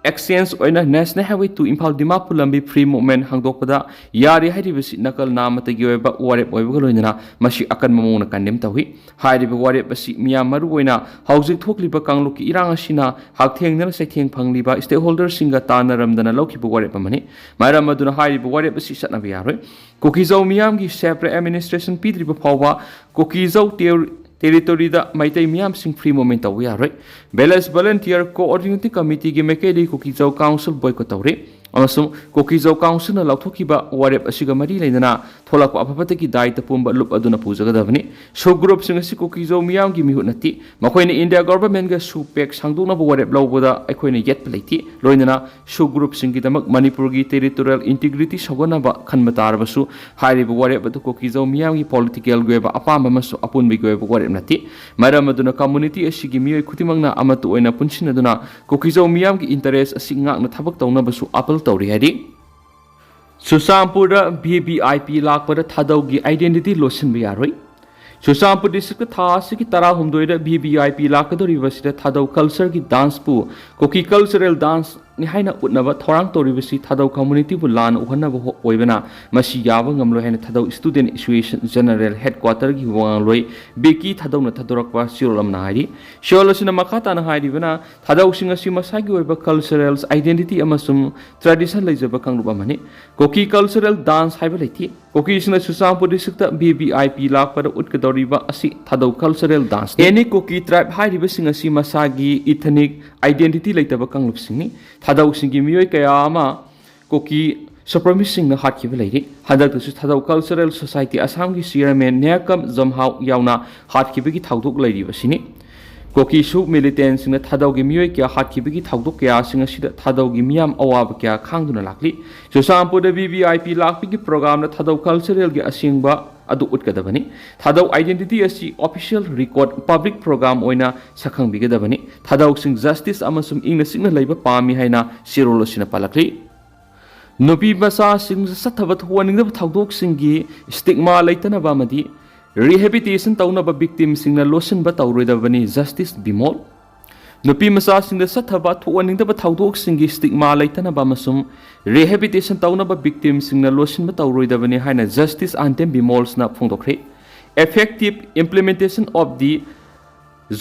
ꯑꯦꯛꯁꯆꯦꯟꯖ ꯑꯣꯏꯅ national highway two Imphal Dimapur ꯂꯝꯕꯤ ꯐ꯭ꯔꯤ ꯃꯨꯚꯃꯦꯟ ꯍꯥꯡꯗꯣꯛꯄꯗ ꯌꯥꯔꯦ ꯍꯥꯏꯔꯤꯕꯁꯤ ꯅꯥꯀꯜ ꯅꯥꯝꯃꯇꯒꯤ ꯑꯣꯏꯕ ꯋꯥꯔꯦꯞ ꯑꯣꯏꯕꯒ ꯂꯣꯏꯅꯅ ꯃꯁꯤ ꯑꯀꯟꯕ ꯃꯑꯣꯡꯗ ꯀꯟꯗꯦꯝ ꯇꯧꯏ꯫ ꯍꯥꯏꯔꯤꯕ ꯋꯥꯔꯦꯞ ꯑꯁꯤ ꯃꯤꯌꯥꯝ, ꯃꯔꯨꯑꯣꯏꯅ ꯍꯧꯖꯤꯛ ꯊꯣꯛꯂꯤꯕ ꯀꯥꯡꯂꯨꯞꯀꯤ ꯏꯔꯥꯡ ꯑꯁꯤꯅ ꯍꯛꯊꯦꯡꯅꯅ ꯆꯩꯊꯦꯡ ꯐꯪꯂꯤꯕ ꯁ꯭ꯇꯦꯛꯍꯣꯜꯗꯔꯁꯤꯡꯒ ꯇꯥꯟꯅꯔꯝꯗꯅ ꯂꯧꯈꯤꯕ ꯋꯥꯔꯦꯞ ꯑꯃꯅꯤ꯫ ꯃꯔꯝ ꯑꯗꯨꯅ ꯍꯥꯏꯔꯤꯕ ꯋꯥꯔꯦꯞ ꯑꯁꯤ ꯆꯠꯅꯕ ꯌꯥꯔꯣꯏ꯫ ꯀꯨꯀꯤꯖꯧ ꯃꯤꯌꯥꯝꯒꯤ ꯁꯦꯄꯔꯦꯠ ꯑꯦꯗꯃꯤꯅꯤꯁꯇ꯭ꯔꯦꯁꯟ ꯄꯤꯗ꯭ꯔꯤꯕ ꯐꯥꯎꯕ ꯀꯨꯀꯤꯖꯧ ꯇꯦꯔ-, ꯇꯦꯔꯤꯇꯣꯔꯤꯗ ꯃꯩꯇꯩ ꯃꯤꯌꯥꯝꯁꯤꯡ ꯐ꯭ꯔꯤ ꯃꯨꯚꯃꯦꯟ ꯇꯧꯕ ꯌꯥꯔꯣꯏ꯫ ꯚꯤꯂꯦꯖ ꯚꯣꯂꯟꯇꯤꯌꯔ ꯀꯣꯑꯣꯔꯗꯤꯅꯦꯇꯤꯡ ꯀꯃꯤꯇꯤꯒꯤ ꯃꯥꯏꯀꯩꯗꯒꯤ ꯀꯨꯀꯤꯖꯧ ꯀꯥꯎꯟꯁꯤꯜ ꯕꯣꯏꯀꯣꯠ ꯇꯧꯔꯤ ꯑꯃꯁꯨꯡ ꯀꯨꯀꯤꯖꯧ ꯀꯥꯎꯟꯁꯤꯜꯅ ꯂꯥꯎꯊꯣꯛꯈꯤꯕ ꯋꯥꯔꯦꯞ ꯑꯁꯤꯒ ꯃꯔꯤ ꯂꯩꯅꯅ ꯊꯣꯛꯂꯛꯄ ꯑꯐ ꯐꯠꯇꯒꯤ ꯗꯥꯏꯇ ꯄꯨꯝꯕ ꯂꯨꯞ ꯑꯗꯨꯅ ꯄꯨꯖꯒꯗꯕꯅꯤ꯫ ꯁꯨ ꯒ꯭ꯔꯨꯞꯁꯤꯡ ꯑꯁꯤ ꯀꯨꯀꯤꯖꯧ ꯃꯤꯌꯥꯝꯒꯤ ꯃꯤꯍꯨꯠ ꯅꯠꯇꯦ꯫ ꯃꯈꯣꯏꯅ ꯏꯟꯗꯤꯌꯥ ꯒꯣꯚꯔꯟꯃꯦꯟꯠꯒ ꯁꯨ ꯄꯦꯛ ꯁꯥꯡꯗꯣꯛꯅꯕ ꯋꯥꯔꯦꯞ ꯂꯧꯕꯗ ꯑꯩꯈꯣꯏꯅ ꯌꯦꯠꯄ ꯂꯩꯇꯦ꯫ ꯂꯣꯏꯅꯅ ꯁꯨ ꯒ꯭ꯔꯨꯞꯁꯤꯡꯒꯤꯗꯃꯛ ꯃꯅꯤꯄꯨꯔꯒꯤ ꯇꯦꯔꯤꯇꯣꯔꯤꯌꯦꯜ ꯏꯟꯇꯤꯒ꯭ꯔꯤꯇꯤ ꯁꯧꯒꯠꯅꯕ ꯈꯟꯕ ꯇꯥꯔꯕꯁꯨ, ꯍꯥꯏꯔꯤꯕ ꯋꯥꯔꯦꯞ ꯑꯗꯨ ꯀꯨꯀꯤꯖꯧ ꯃꯤꯌꯥꯝꯒꯤ ꯄꯣꯂꯤꯇꯤꯀꯦꯜꯒꯤ ꯑꯣꯏꯕ ꯑꯄꯥꯝꯕ ꯑꯃꯁꯨꯡ ꯑꯄꯨꯟꯕꯒꯤ ꯑꯣꯏꯕ ꯋꯥꯔꯦꯞ ꯅꯠꯇꯦ꯫ ꯃꯔꯝ ꯑꯗꯨꯅ ꯀꯝꯃꯨꯅꯤꯇꯤ ꯑꯁꯤꯒꯤ ꯃꯤꯑꯣꯏ ꯈꯨꯗꯤꯡꯃꯛꯅ ꯑꯃꯠꯇ ꯑꯣꯏꯅ ꯄꯨꯟꯁꯤꯟꯅꯗꯨꯅ ꯀꯨꯀꯤꯖꯧ ꯃꯤꯌꯥꯝꯒꯤ ꯏꯟꯇꯔꯦꯁ ꯑꯁꯤ ꯉꯥꯛꯅ ꯊꯕꯛ ꯇꯧꯅꯕꯁꯨ ꯑꯥꯄꯤꯜ ꯇꯧꯔꯤ ꯍꯥꯏꯔꯤ꯫ ꯆꯨꯔꯆꯥꯟꯄꯨꯔꯗ ꯚꯤ ꯚꯤ ꯑꯥꯏ ꯄꯤ ꯂꯥꯛꯄꯗ ꯊꯥꯗꯧꯒꯤ ꯑꯥꯏꯗꯦꯟꯇꯤꯇꯤ ꯂꯣꯠꯁꯤꯟꯕ ꯌꯥꯔꯣꯏ꯫ ꯆꯨꯔꯆꯥꯟꯄꯨꯔ ꯗꯤꯁꯇ꯭ꯔꯤꯛꯇ ꯊꯥ ꯑꯁꯤꯒꯤ ꯇꯔꯥꯍꯨꯝꯗꯣꯏꯗ ꯚꯤ ꯚꯤ ꯑꯥꯏ ꯄꯤ ꯂꯥꯛꯀꯗꯧꯔꯤꯕ ꯑꯁꯤꯗ ꯊꯥꯗꯧ ꯀꯜꯆꯔꯒꯤ ꯗꯥꯟꯁꯄꯨ ꯀꯨꯀꯤ ꯀꯜꯆꯔꯦꯜ ꯗꯥꯟꯁꯅꯤ ꯍꯥꯏꯅ ꯎꯠꯅꯕ ꯊꯧꯔꯥꯡ ꯇꯧꯔꯤꯕꯁꯤ ꯊꯥꯗꯧ ꯀꯝꯃꯨꯅꯤꯇꯤꯕꯨ ꯂꯥꯟꯅ ꯎꯍꯟꯅꯕ ꯍꯣ-, ꯑꯣꯏꯕꯅ ꯃꯁꯤ ꯌꯥꯕ ꯉꯝꯂꯣꯏ ꯍꯥꯏꯅ ꯊꯥꯗꯧ ꯁ꯭ꯇꯨꯗꯦꯟꯠ ꯑꯦꯁꯣꯁꯤꯌꯦꯁꯟ ꯖꯦꯅꯔꯦꯜ ꯍꯦꯗꯀ꯭ꯋꯥꯇꯔꯒꯤ ꯋꯥꯉꯥꯡꯂꯣꯏ ꯕꯤꯀꯤ ꯊꯥꯗꯧꯅ ꯊꯥꯗꯣꯔꯛꯄ ꯆꯦꯔꯣꯜ ꯑꯃꯅ ꯍꯥꯏꯔꯤ꯫ ꯆꯦꯔꯣꯜ ꯑꯁꯤꯅ ꯃꯈꯥ ꯇꯥꯅ ꯍꯥꯏꯔꯤꯕꯅ, ꯊꯥꯗꯧꯁꯤꯡ ꯑꯁꯤ ꯃꯁꯥꯒꯤ ꯑꯣꯏꯕ ꯀꯜꯆꯔꯦꯜ ꯑꯥꯏꯗꯦꯟꯇꯤꯇꯤ ꯑꯃꯁꯨꯡ ꯇ꯭ꯔꯦꯗꯤꯁꯟ ꯂꯩꯖꯕ ꯀꯥꯡꯂꯨꯞ ꯑꯃꯅꯤ꯫ ꯀꯨꯀꯤ ꯀꯜꯆꯔꯦꯜ ꯗꯥꯟꯁ ꯍꯥꯏꯕ ꯂꯩꯇꯦ꯫ ꯀꯨꯀꯤꯁꯤꯡꯅ Churachandpur district V V I P ꯂꯥꯛꯄꯗ ꯎꯠꯀꯗꯧꯔꯤꯕ ꯑꯁꯤ ꯊꯥꯗꯧ ꯀꯜꯆꯔꯦꯜ ꯗꯥꯟꯁꯅꯤ꯫ ꯑꯦꯅꯤ ꯀꯨꯀꯤ ꯇ꯭ꯔꯥꯏꯕ ꯍꯥꯏꯔꯤꯕꯁꯤꯡ ꯑꯁꯤ ꯃꯁꯥꯒꯤ ꯏꯊꯅꯤꯛ ꯑꯥꯏꯗꯦꯟꯇꯤꯇꯤ ꯂꯩꯇꯕ ꯀꯥꯡꯂꯨꯞꯁꯤꯡꯅꯤ꯫ ꯊꯥꯗꯧꯁꯤꯡꯒꯤ ꯃꯤꯑꯣꯏ ꯀꯌꯥ ꯑꯃ ꯀꯨꯀꯤ ꯁꯨꯄ꯭ꯔꯤꯃꯤꯁꯤꯁꯤꯡꯅ ꯍꯥꯠꯈꯤꯕ ꯂꯩꯔꯤ꯫ ꯍꯟꯗꯛꯇꯁꯨ ꯊꯥꯗꯧ ꯀꯜꯆꯔꯦꯜ ꯁꯣꯁꯥꯏꯇꯤ ꯑꯁꯥꯝꯒꯤ ꯆꯤꯌꯔꯃꯦꯟ ꯅꯤꯌꯥꯀꯝ ꯖꯝꯍꯥꯎ ꯌꯥꯎꯅ ꯍꯥꯠꯈꯤꯕꯒꯤ ꯊꯧꯗꯣꯛ ꯂꯩꯔꯤꯕꯁꯤꯅꯤ꯫ ꯀꯨꯀꯤꯁꯨ ꯃꯤꯂꯤꯇꯦꯟꯁꯤꯡꯅ ꯊꯥꯗꯧꯒꯤ ꯃꯤꯑꯣꯏ ꯀꯌꯥ ꯍꯥꯠꯈꯤꯕꯒꯤ ꯊꯧꯗꯣꯛ ꯀꯌꯥꯁꯤꯡ ꯑꯁꯤꯗ ꯊꯥꯗꯧꯒꯤ ꯃꯤꯌꯥꯝ ꯑꯋꯥꯕ ꯀꯌꯥ ꯈꯥꯡꯗꯨꯅ ꯂꯥꯛꯂꯤ꯫ ꯆꯨꯔꯆꯥꯟꯄꯨꯔꯗ ꯚꯤ ꯚꯤ ꯑꯥꯏ ꯄꯤ ꯂꯥꯛꯄꯒꯤ ꯄ꯭ꯔꯣꯒ꯭ꯔꯥꯝꯗ ꯊꯥꯗꯧ ꯀꯜꯆꯔꯦꯜꯒꯤ ꯑꯁꯦꯡꯕ ꯑꯗꯨ ꯎꯠꯀꯗꯕꯅꯤ꯫ ꯊꯥꯗꯧ ꯑꯥꯏꯗꯦꯟꯇꯤꯇꯤ ꯑꯁꯤ ꯑꯣꯐꯤꯁꯤꯌꯦꯜ ꯔꯦꯀꯣꯔꯗ ꯄꯕ꯭ꯂꯤꯛ ꯄ꯭ꯔꯣꯒ꯭ꯔꯥꯝ ꯑꯣꯏꯅ ꯁꯛꯈꯪꯕꯤꯒꯗꯕꯅꯤ꯫ ꯊꯥꯗꯧꯁꯤꯡ ꯖꯁꯇꯤꯁ ꯑꯃꯁꯨꯡ ꯏꯪꯅ ꯆꯤꯛꯅ ꯂꯩꯕ ꯄꯥꯝꯃꯤ ꯍꯥꯏꯅ ꯆꯦꯔꯣꯜ ꯑꯁꯤꯅ ꯄꯜꯂꯛꯂꯤ꯫ ꯅꯨꯄꯤ ꯃꯆꯥꯁꯤꯡ ꯆꯠꯊꯕ ꯊꯣꯛꯍꯟꯅꯤꯡꯗꯕ ꯊꯧꯗꯣꯛꯁꯤꯡꯒꯤ ꯁ꯭ꯇꯤꯒꯃꯥ ꯂꯩꯇꯅꯕ ꯑꯃꯗꯤ ꯔꯤꯍꯦꯕꯤꯇꯦꯁꯟ ꯇꯧꯅꯕ ꯚꯤꯛꯇꯤꯝꯁꯤꯡꯅ ꯂꯣꯠꯁꯤꯟꯕ ꯇꯧꯔꯣꯏꯗꯕꯅꯤ, ꯖꯁꯇꯤꯁ ꯕꯤꯃꯣꯜ꯫ ꯅꯨꯄꯤ ꯃꯆꯥꯁꯤꯡꯗ ꯆꯠꯊꯕ ꯊꯣꯛꯍꯟꯅꯤꯡꯗꯕ ꯊꯧꯗꯣꯛꯁꯤꯡꯒꯤ ꯁ꯭ꯇꯤꯒꯃꯥ ꯂꯩꯇꯅꯕ ꯑꯃꯁꯨꯡ ꯔꯤꯍꯦꯕꯤꯇꯦꯁꯟ ꯇꯧꯅꯕ ꯚꯤꯛꯇꯤꯝꯁꯤꯡꯅ ꯂꯣꯠꯁꯤꯟꯕ ꯇꯧꯔꯣꯏꯗꯕꯅꯤ ꯍꯥꯏꯅ justice ꯑꯥꯟꯇꯦꯝ ꯕꯤꯃꯣꯜꯁꯅ ꯐꯣꯡꯗꯣꯛꯈ꯭ꯔꯦ꯫ Effective implementation of the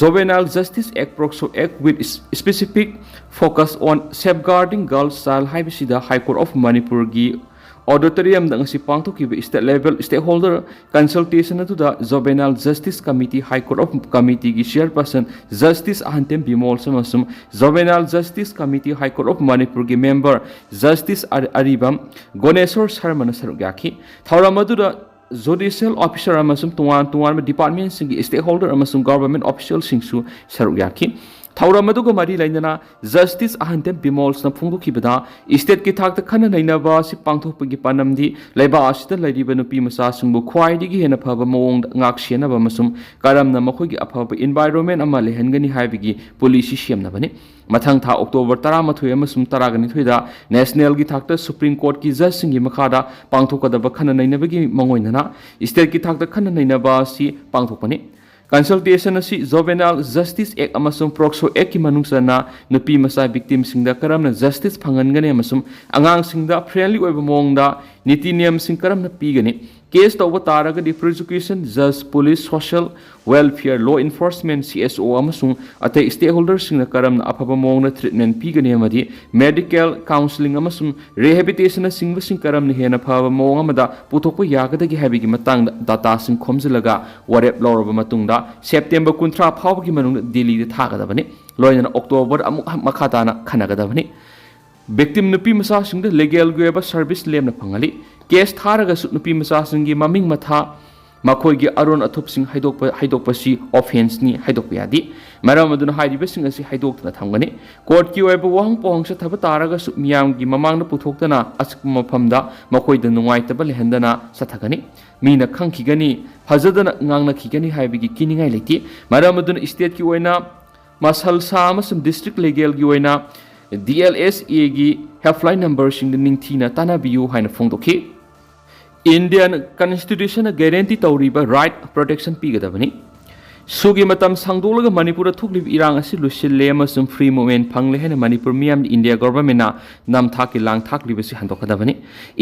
Juvenile Justice Act, POCSO Act with specific focus on safeguarding girls child ꯍꯥꯏꯕꯁꯤꯗ High Court of ꯃꯅꯤꯄꯨꯔꯒꯤ Auditoriumꯗ ꯉꯁꯤ ꯄꯥꯡꯊꯣꯛꯈꯤꯕ state level stakeholder consultation ꯑꯗꯨꯗ Juvenile Justice Committee, High Court of Committeeꯒꯤ chairperson Justice ꯑꯍꯟꯇꯦꯝ Bimol ꯑꯃꯁꯨꯡ Juvenile Justice Committee, High Court of Manipurꯒꯤ member Justice ꯑꯔꯤꯕꯝ ꯒꯣꯅꯦꯁꯣꯔ ꯁꯔꯃꯅ ꯁꯔꯨꯛ ꯌꯥꯈꯤ꯫ ꯊꯧꯔꯝ ꯑꯗꯨꯗ judicial officer ꯑꯃꯁꯨꯡ ꯇꯣꯉꯥꯟ ꯇꯣꯉꯥꯟꯕ departmentꯁꯤꯡꯒꯤ stakeholder ꯑꯃꯁꯨꯡ government officialꯁꯤꯡꯁꯨ ꯁꯔꯨꯛ ꯌꯥꯈꯤ꯫ ꯊꯧꯔꯝ ꯑꯗꯨꯒ ꯃꯔꯤ ꯂꯩꯅꯅ Justice ꯑꯍꯟꯇꯦꯝ ꯕꯤꯃꯣꯜꯁꯅ ꯐꯣꯡꯗꯣꯛꯈꯤꯕꯗ, stateꯀꯤ ꯊꯥꯛꯇ ꯈꯟꯅ ꯅꯩꯅꯕ ꯑꯁꯤ ꯄꯥꯡꯊꯣꯛꯄꯒꯤ ꯄꯥꯟꯗꯝꯗꯤ ꯂꯩꯕꯥꯛ ꯑꯁꯤꯗ ꯂꯩꯔꯤꯕ ꯅꯨꯄꯤ ꯃꯆꯥꯁꯤꯡꯕꯨ ꯈ꯭ꯋꯥꯏꯗꯒꯤ ꯍꯦꯟꯅ ꯐꯕ ꯃꯑꯣꯡꯗ ꯉꯥꯛ ꯁꯦꯟꯅꯕ ꯑꯃꯁꯨꯡ ꯀꯔꯝꯅ ꯃꯈꯣꯏꯒꯤ ꯑꯐꯕ environment ꯑꯃ ꯂꯩꯍꯟꯒꯅꯤ ꯍꯥꯏꯕꯒꯤ policy ꯁꯦꯝꯅꯕꯅꯤ꯫ ꯃꯊꯪ ꯊꯥ October ꯇꯔꯥꯃꯥꯊꯣꯏ ꯑꯃꯁꯨꯡ ꯇꯔꯥꯅꯤꯊꯣꯏꯗ nationalꯒꯤ ꯊꯥꯛꯇ Supreme Courtꯀꯤ judgeꯁꯤꯡꯒꯤ ꯃꯈꯥꯗ ꯄꯥꯡꯊꯣꯛꯀꯗꯕ ꯈꯟꯅ ꯅꯩꯅꯕꯒꯤ ꯃꯉꯣꯏꯅꯗꯅ stateꯀꯤ ꯊꯥꯛꯇ ꯈꯟꯅ ꯅꯩꯅꯕ ꯑꯁꯤ ꯄꯥꯡꯊꯣꯛꯄꯅꯤ꯫ Consultation ꯑꯁꯤ Juvenile Justice Act ꯑꯃꯁꯨꯡ POCSO Actꯀꯤ ꯃꯅꯨꯡ ꯆꯟꯅ ꯅꯨꯄꯤ ꯃꯆꯥ victimꯁꯤꯡꯗ ꯀꯔꯝꯅ justice ꯐꯪꯍꯟꯒꯅꯤ ꯑꯃꯁꯨꯡ ꯑꯉꯥꯡꯁꯤꯡꯗ friendly ꯑꯣꯏꯕ ꯃꯑꯣꯡꯗ ꯅꯤꯇꯤ ꯅꯤꯌꯝꯁꯤꯡ ꯀꯔꯝꯅ ꯄꯤꯒꯅꯤ, case ꯇꯧꯕ ꯇꯥꯔꯒꯗꯤ prosecution, judge, police, social welfare, law enforcement, CSO ꯑꯃꯁꯨꯡ ꯑꯇꯩ stakeholderꯁꯤꯡꯅ ꯀꯔꯝꯅ ꯑꯐꯕ ꯃꯑꯣꯡꯗ treatment ꯄꯤꯒꯅꯤ ꯑꯃꯗꯤ medical, counselling ꯑꯃꯁꯨꯡ rehabilitationꯅꯆꯤꯡꯕꯁꯤꯡ ꯀꯔꯝꯅ ꯍꯦꯟꯅ ꯐꯕ ꯃꯑꯣꯡ ꯑꯃꯗ ꯄꯨꯊꯣꯛꯄ ꯌꯥꯒꯗꯒꯦ ꯍꯥꯏꯕꯒꯤ ꯃꯇꯥꯡꯗ dataꯁꯤꯡ ꯈꯣꯝꯖꯤꯜꯂꯒ ꯋꯥꯔꯦꯞ ꯂꯧꯔꯕ ꯃꯇꯨꯡꯗ September ꯀꯨꯟꯊ꯭ꯔꯥ ꯐꯥꯎꯕꯒꯤ ꯃꯅꯨꯡꯗ ꯗꯤꯜꯂꯤꯗ ꯊꯥꯒꯗꯕꯅꯤ꯫ ꯂꯣꯏꯅꯅ October ꯑꯃꯨꯛ ꯃꯈꯥ ꯇꯥꯅ ꯈꯟꯅꯒꯗꯕꯅꯤ꯫ Victim ꯅꯨꯄꯤ ꯃꯆꯥꯁꯤꯡꯗ legalꯒꯤ ꯑꯣꯏꯕ service ꯂꯦꯝꯅ ꯐꯪꯍꯜꯂꯤ꯫ Case ꯊꯥꯔꯒꯁꯨ ꯅꯨꯄꯤ ꯃꯆꯥꯁꯤꯡꯒꯤ ꯃꯃꯤꯡ ꯃꯊꯥ, ꯃꯈꯣꯏꯒꯤ ꯑꯔꯣꯟ ꯑꯊꯨꯞꯁꯤꯡ ꯍꯥꯏꯗꯣꯛꯄ, ꯍꯥꯏꯗꯣꯛꯄꯁꯤ offenceꯅꯤ, ꯍꯥꯏꯗꯣꯛꯄ ꯌꯥꯗꯦ꯫ ꯃꯔꯝ ꯑꯗꯨꯅ ꯍꯥꯏꯔꯤꯕꯁꯤꯡ ꯑꯁꯤ ꯍꯥꯏꯗꯣꯛꯇꯨꯅ ꯊꯝꯒꯅꯤ꯫ Courtꯀꯤ ꯑꯣꯏꯕ ꯋꯥꯍꯪ ꯄꯥꯎꯍꯪ ꯆꯠꯊꯕ ꯇꯥꯔꯒꯁꯨ ꯃꯤꯌꯥꯝꯒꯤ ꯃꯃꯥꯡꯗ ꯄꯨꯊꯣꯛꯇꯅ ꯑꯆꯤꯛꯄ ꯃꯐꯝꯗ ꯃꯈꯣꯏꯗ ꯅꯨꯡꯉꯥꯏꯇꯕ ꯂꯩꯍꯟꯗꯅ ꯆꯠꯊꯒꯅꯤ꯫ ꯃꯤꯅ ꯈꯪꯈꯤꯒꯅꯤ, ꯐꯖꯗꯅ ꯉꯥꯡꯅꯈꯤꯒꯅꯤ ꯍꯥꯏꯕꯒꯤ ꯀꯤꯅꯤꯡꯉꯥꯏ ꯂꯩꯇꯦ꯫ ꯃꯔꯝ ꯑꯗꯨꯅ stateꯀꯤ ꯑꯣꯏꯅ ꯃꯁꯜꯁꯥ ꯑꯃꯁꯨꯡ district legalꯒꯤ ꯑꯣꯏꯅ DLSAꯒꯤ helpline numberꯁꯤꯡꯗ ꯅꯤꯡꯊꯤꯅ ꯇꯥꯟꯅꯕꯤꯌꯨ ꯍꯥꯏꯅ ꯐꯣꯡꯗꯣꯛꯈꯤ꯫ Indian Constitutionꯅ guarantee ꯇꯧꯔꯤꯕ right protection ꯄꯤꯒꯗꯕꯅꯤ꯫ ꯁꯨꯒꯤ ꯃꯇꯝ ꯁꯥꯡꯗꯣꯛꯂꯒ ꯃꯅꯤꯄꯨꯔꯗ ꯊꯣꯛꯂꯤꯕ ꯏꯔꯥꯡ ꯑꯁꯤ ꯂꯣꯏꯁꯤꯜꯂꯦ ꯑꯃꯁꯨꯡ free movement ꯐꯪꯂꯦ ꯍꯥꯏꯅ ꯃꯅꯤꯄꯨꯔ ꯃꯤꯌꯥꯝꯅ India governmentꯅ ꯅꯝꯊꯥꯛꯀꯤ ꯂꯥꯡ ꯊꯥꯛꯂꯤꯕꯁꯤ ꯍꯟꯗꯣꯛꯀꯗꯕꯅꯤ꯫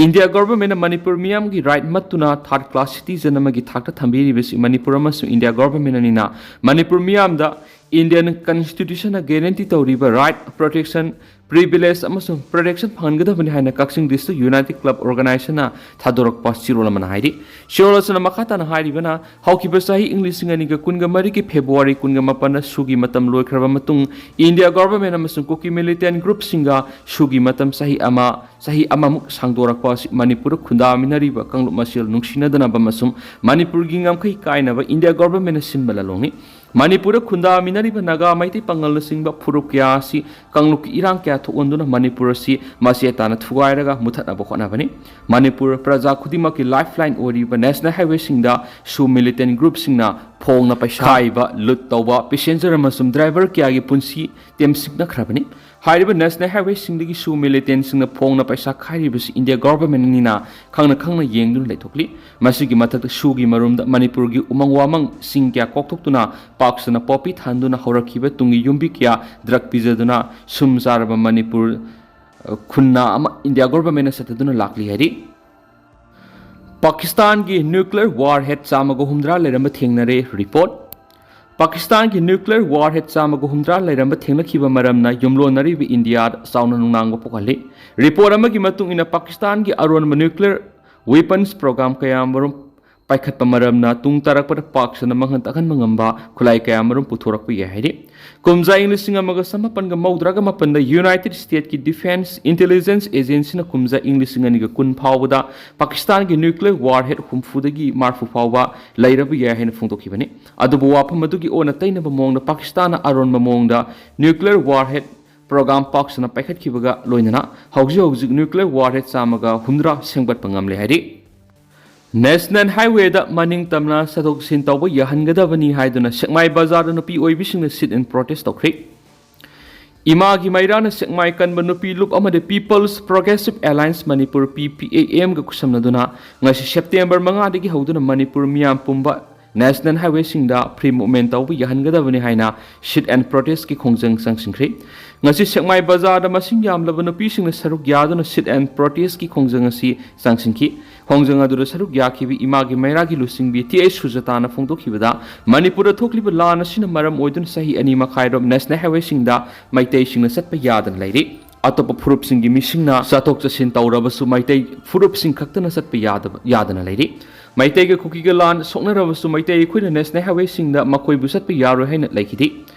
India governmentꯅ ꯃꯅꯤꯄꯨꯔ ꯃꯤꯌꯥꯝꯒꯤ right ꯃꯠꯇꯨꯅ third class citizen ꯑꯃꯒꯤ ꯊꯥꯛꯇ ꯊꯝꯕꯤꯔꯤꯕꯁꯤ ꯃꯅꯤꯄꯨꯔ ꯑꯃꯁꯨꯡ India governmentꯅꯅꯤꯅ ꯃꯅꯤꯄꯨꯔ ꯃꯤꯌꯥꯝꯗ Indian Constitutionꯅ guarantee ꯇꯧꯔꯤꯕ right protection privilege ꯑꯃꯁꯨꯡ protection ꯐꯪꯍꯟꯒꯗꯕꯅꯤ ꯍꯥꯏꯅ ꯀꯛꯆꯤꯡ District United Club Organizationꯅ ꯊꯥꯗꯣꯔꯛꯄ ꯆꯦꯔꯣꯜ ꯑꯃꯅ ꯍꯥꯏꯔꯤ꯫ ꯆꯦꯔꯣꯜ ꯑꯁꯤꯅ ꯃꯈꯥ ꯇꯥꯅ ꯍꯥꯏꯔꯤꯕꯅ, ꯍꯧꯈꯤꯕ ꯆꯍꯤ ꯏꯪ ꯂꯤꯁꯤꯡ ꯑꯅꯤꯒ ꯀꯨꯟꯒ ꯃꯔꯤꯒꯤ February ꯀꯨꯟꯒ ꯃꯥꯄꯟꯗ ꯁꯨꯒꯤ ꯃꯇꯝ ꯂꯣꯏꯈ꯭ꯔꯕ ꯃꯇꯨꯡ, India Government ꯑꯃꯁꯨꯡ ꯀꯨꯀꯤ militant groupꯁꯤꯡꯒ ꯁꯨꯒꯤ ꯃꯇꯝ ꯆꯍꯤ ꯑꯃ, ꯆꯍꯤ ꯑꯃꯃꯨꯛ ꯁꯥꯡꯗꯣꯔꯛꯄ ꯑꯁꯤ ꯃꯅꯤꯄꯨꯔꯗ ꯈꯨꯟꯗꯥꯃꯤꯟꯅꯔꯤꯕ ꯀꯥꯡꯂꯨꯞ ꯃꯁꯦꯜ ꯅꯨꯡꯁꯤꯅꯗꯅꯕ ꯑꯃꯁꯨꯡ ꯃꯅꯤꯄꯨꯔꯒꯤ ꯉꯝꯈꯩ ꯀꯥꯏꯅꯕ India Governmentꯅ ꯁꯤꯟꯕ ꯂꯥꯂꯣꯡꯅꯤ꯫ ꯃꯅꯤꯄꯨꯔꯗ ꯈꯨꯟꯗꯥꯃꯤꯟꯅꯔꯤꯕ ꯅꯥꯒꯥ, ꯃꯩꯇꯩ, ꯄꯥꯉꯜꯅꯆꯤꯡꯕ ꯐꯨꯔꯨꯞ ꯀꯌꯥ ꯑꯁꯤ ꯀꯥꯡꯂꯨꯞꯀꯤ ꯏꯔꯥꯡ ꯀꯌꯥ ꯊꯣꯛꯍꯟꯗꯨꯅ ꯃꯅꯤꯄꯨꯔ ꯑꯁꯤ ꯃꯆꯦꯠ ꯇꯥꯅ ꯊꯨꯒꯥꯏꯔꯒ ꯃꯨꯊꯠꯅꯕ ꯍꯣꯠꯅꯕꯅꯤ꯫ ꯃꯅꯤꯄꯨꯔ ꯄ꯭ꯔꯖꯥ ꯈꯨꯗꯤꯡꯃꯛꯀꯤ lifeline ꯑꯣꯏꯔꯤꯕ national highwayꯁꯤꯡꯗ ꯁꯨ militant groupꯁꯤꯡꯅ ꯐꯣꯡꯅ ꯄꯩꯁꯥ ꯈꯥꯏꯕ, ꯂꯨꯠ ꯇꯧꯕ, passenger ꯑꯃꯁꯨꯡ driver ꯀꯌꯥꯒꯤ ꯄꯨꯟꯁꯤ ꯇꯦꯝꯁꯤꯡꯅꯈ꯭ꯔꯕꯅꯤ꯫ ꯍꯥꯏꯔꯤꯕ national highwayꯁꯤꯡꯗꯒꯤ ꯁꯨ militantꯁꯤꯡꯅ ꯐꯣꯡꯅ ꯄꯩꯁꯥ ꯈꯥꯏꯔꯤꯕꯁꯤ India Governmentꯅꯤꯅ ꯈꯪꯅ ꯈꯪꯅ ꯌꯦꯡꯗꯨꯅ ꯂꯩꯊꯣꯛꯂꯤ꯫ ꯃꯁꯤꯒꯤ ꯃꯊꯛꯇ ꯁꯨꯒꯤ ꯃꯔꯨꯝꯗ ꯃꯅꯤꯄꯨꯔꯒꯤ ꯎꯃꯪ ꯋꯥꯃꯪꯁꯤꯡ ꯀꯌꯥ ꯀꯣꯛꯊꯣꯛꯇꯨꯅ ꯄꯥꯛ ꯁꯟꯅ poppy ꯊꯥꯍꯟꯗꯨꯅ ꯍꯧꯔꯛꯈꯤꯕ ꯇꯨꯡꯒꯤ ꯌꯨꯝꯕꯤ ꯀꯌꯥ drug ꯄꯤꯖꯗꯨꯅ ꯁꯨꯝ ꯆꯥꯔꯕ ꯃꯅꯤꯄꯨꯔ, ꯑ, ꯈꯨꯟꯅꯥ ꯑꯃ India Governmentꯅ ꯆꯠꯊꯗꯨꯅ ꯂꯥꯛꯂꯤ ꯍꯥꯏꯔꯤ꯫ ꯄꯥꯀꯤꯁꯇꯥꯟꯒꯤ nuclear warhead ꯆꯥꯝꯃꯒ ꯍꯨꯝꯗ꯭ꯔꯥ ꯂꯩꯔꯝꯕ ꯊꯦꯡꯅꯔꯦ꯫ Report꯫ ꯄꯥꯀꯤꯁꯇꯥꯟꯒꯤ nuclear warhead ꯆꯥꯝꯃꯒ ꯍꯨꯝꯗ꯭ꯔꯥ ꯂꯩꯔꯝꯕ ꯊꯦꯡꯅꯈꯤꯕ ꯃꯔꯝꯅ ꯌꯨꯝꯂꯣꯟꯅꯔꯤꯕ ꯏꯟꯗꯤꯌꯥꯗ ꯆꯥꯎꯅ ꯅꯨꯡꯅꯥꯡꯕ ꯄꯣꯛꯍꯜꯂꯤ꯫ Report ꯑꯃꯒꯤ ꯃꯇꯨꯡ ꯏꯟꯅ, ꯄꯥꯀꯤꯁꯇꯥꯟꯒꯤ ꯑꯔꯣꯟꯕ nuclear weapons program ꯀꯌꯥ ꯃꯔꯨꯝ ꯄꯥꯏꯈꯠꯄ ꯃꯔꯝꯅ ꯇꯨꯡ ꯇꯥꯔꯛꯄꯗ ꯄꯥꯛ ꯁꯟꯅ ꯃꯥꯡꯍꯟ ꯇꯥꯛꯍꯟꯕ ꯉꯝꯕ ꯈꯨꯠꯂꯥꯏ ꯀꯌꯥ ꯃꯔꯨꯝ ꯄꯨꯊꯣꯔꯛꯄ ꯌꯥꯏ ꯍꯥꯏꯔꯤ꯫ ꯀꯨꯝꯖꯥ ꯏꯪ ꯂꯤꯁꯤꯡ ꯑꯃꯒ ꯆꯃꯥꯄꯟꯒ ꯃꯧꯗ꯭ꯔꯥꯒ ꯃꯥꯄꯟꯗ United States ꯀꯤ Defense Intelligence Agency ꯅ ꯀꯨꯝꯖꯥ ꯏꯪ ꯂꯤꯁꯤꯡ ꯑꯅꯤꯒ ꯀꯨꯟ ꯐꯥꯎꯕꯗ ꯄꯥꯀꯤꯁꯇꯥꯟꯒꯤ nuclear warhead ꯍꯨꯝꯐꯨꯗꯒꯤ ꯃꯔꯐꯨ ꯐꯥꯎꯕ ꯂꯩꯔꯕ ꯌꯥꯏ ꯍꯥꯏꯅ ꯐꯣꯡꯗꯣꯛꯈꯤꯕꯅꯤ꯫ ꯑꯗꯨꯕꯨ ꯋꯥꯐꯝ ꯑꯗꯨꯒꯤ ꯑꯣꯟꯅ ꯇꯩꯅꯕ ꯃꯑꯣꯡꯗ ꯄꯥꯀꯤꯁꯇꯥꯟꯅ ꯑꯔꯣꯟꯕ ꯃꯑꯣꯡꯗ nuclear warhead program ꯄꯥꯛ ꯁꯟꯅ ꯄꯥꯏꯈꯠꯈꯤꯕꯒ ꯂꯣꯏꯅꯅ ꯍꯧꯖꯤꯛ ꯍꯧꯖꯤꯛ nuclear warhead ꯆꯥꯝꯃꯒ ꯍꯨꯝꯗ꯭ꯔꯥ ꯁꯦꯝꯒꯠꯄ ꯉꯝꯂꯦ ꯍꯥꯏꯔꯤ꯫ National Highwayꯗ ꯃꯅꯤꯡ ꯇꯝꯅ ꯆꯠꯊꯣꯛ ꯆꯠꯁꯤꯟ ꯇꯧꯕ ꯌꯥꯍꯟꯒꯗꯕꯅꯤ ꯍꯥꯏꯗꯨꯅ ꯁꯦꯛꯃꯥꯏ ꯕꯖꯥꯔꯗ ꯅꯨꯄꯤ ꯑꯣꯏꯕꯤꯁꯤꯡꯅ sit-in protest ꯇꯧꯈ꯭ꯔꯦ꯫ ꯏꯃꯥꯒꯤ ꯃꯩꯔꯥꯅ ꯁꯦꯛꯃꯥꯏ ꯀꯟꯕ ꯅꯨꯄꯤ ꯂꯨꯞ ꯑꯃꯗꯤ People's Progressive Alliance Manipur, P P A M ꯒ ꯈꯨꯠꯁꯝꯅꯗꯨꯅ ꯉꯁꯤ September ꯃꯉꯥꯗꯒꯤ ꯍꯧꯗꯨꯅ ꯃꯅꯤꯄꯨꯔ ꯃꯤꯌꯥꯝ ꯄꯨꯝꯕ national highwayꯁꯤꯡꯗ free movement ꯇꯧꯕ ꯌꯥꯍꯟꯒꯗꯕꯅꯤ ꯍꯥꯏꯅ sit-in protestꯀꯤ ꯈꯣꯡꯖꯪ ꯆꯪꯁꯤꯟꯈ꯭ꯔꯦ꯫ ꯉꯁꯤ ꯁꯦꯛꯃꯥꯏ ꯕꯖꯥꯔꯗ ꯃꯁꯤꯡ ꯌꯥꯝꯂꯕ ꯅꯨꯄꯤꯁꯤꯡꯅ ꯁꯔꯨꯛ ꯌꯥꯗꯨꯅ sit-in protestꯀꯤ ꯈꯣꯡꯖꯪ ꯑꯁꯤ ꯆꯪꯁꯤꯟꯈꯤ꯫ ꯈꯣꯡꯖꯪ ꯑꯗꯨꯗ ꯁꯔꯨꯛ ꯌꯥꯈꯤꯕ ꯏꯃꯥꯒꯤ ꯃꯩꯔꯥꯒꯤ ꯂꯨꯆꯤꯡꯕꯤ ꯇꯤ ꯑꯩꯆ ꯁꯨꯖꯥꯇꯥꯅ ꯐꯣꯡꯗꯣꯛꯈꯤꯕꯗ, ꯃꯅꯤꯄꯨꯔꯗ ꯊꯣꯛꯂꯤꯕ ꯂꯥꯟ ꯑꯁꯤꯅ ꯃꯔꯝ ꯑꯣꯏꯗꯨꯅ ꯆꯍꯤ ꯑꯅꯤ ꯃꯈꯥꯏꯔꯣꯝ national highwayꯁꯤꯡꯗ ꯃꯩꯇꯩꯁꯤꯡꯅ ꯆꯠꯄ ꯌꯥꯗꯅ ꯂꯩꯔꯤ꯫ ꯑꯇꯣꯞꯄ ꯐꯨꯔꯨꯞꯁꯤꯡꯒꯤ ꯃꯤꯁꯤꯡꯅ ꯆꯠꯊꯣꯛ ꯆꯠꯁꯤꯟ ꯇꯧꯔꯕꯁꯨ ꯃꯩꯇꯩ ꯐꯨꯔꯨꯞꯁꯤꯡ ꯈꯛꯇꯅ ꯆꯠꯄ ꯌꯥꯗꯕ, ꯌꯥꯗꯅ ꯂꯩꯔꯤ꯫ ꯃꯩꯇꯩꯒ ꯀꯨꯀꯤꯒ ꯂꯥꯟ ꯁꯣꯛꯅꯔꯕꯁꯨ ꯃꯩꯇꯩ ꯑꯩꯈꯣꯏꯅ ꯅꯦꯁꯅꯦꯜ ꯍꯥꯏꯋꯦꯁꯤꯡꯗ ꯃꯈꯣꯏꯕꯨ ꯆꯠꯄ ꯌꯥꯔꯣꯏ ꯍꯥꯏꯅ ꯂꯩꯈꯤꯗꯦ꯫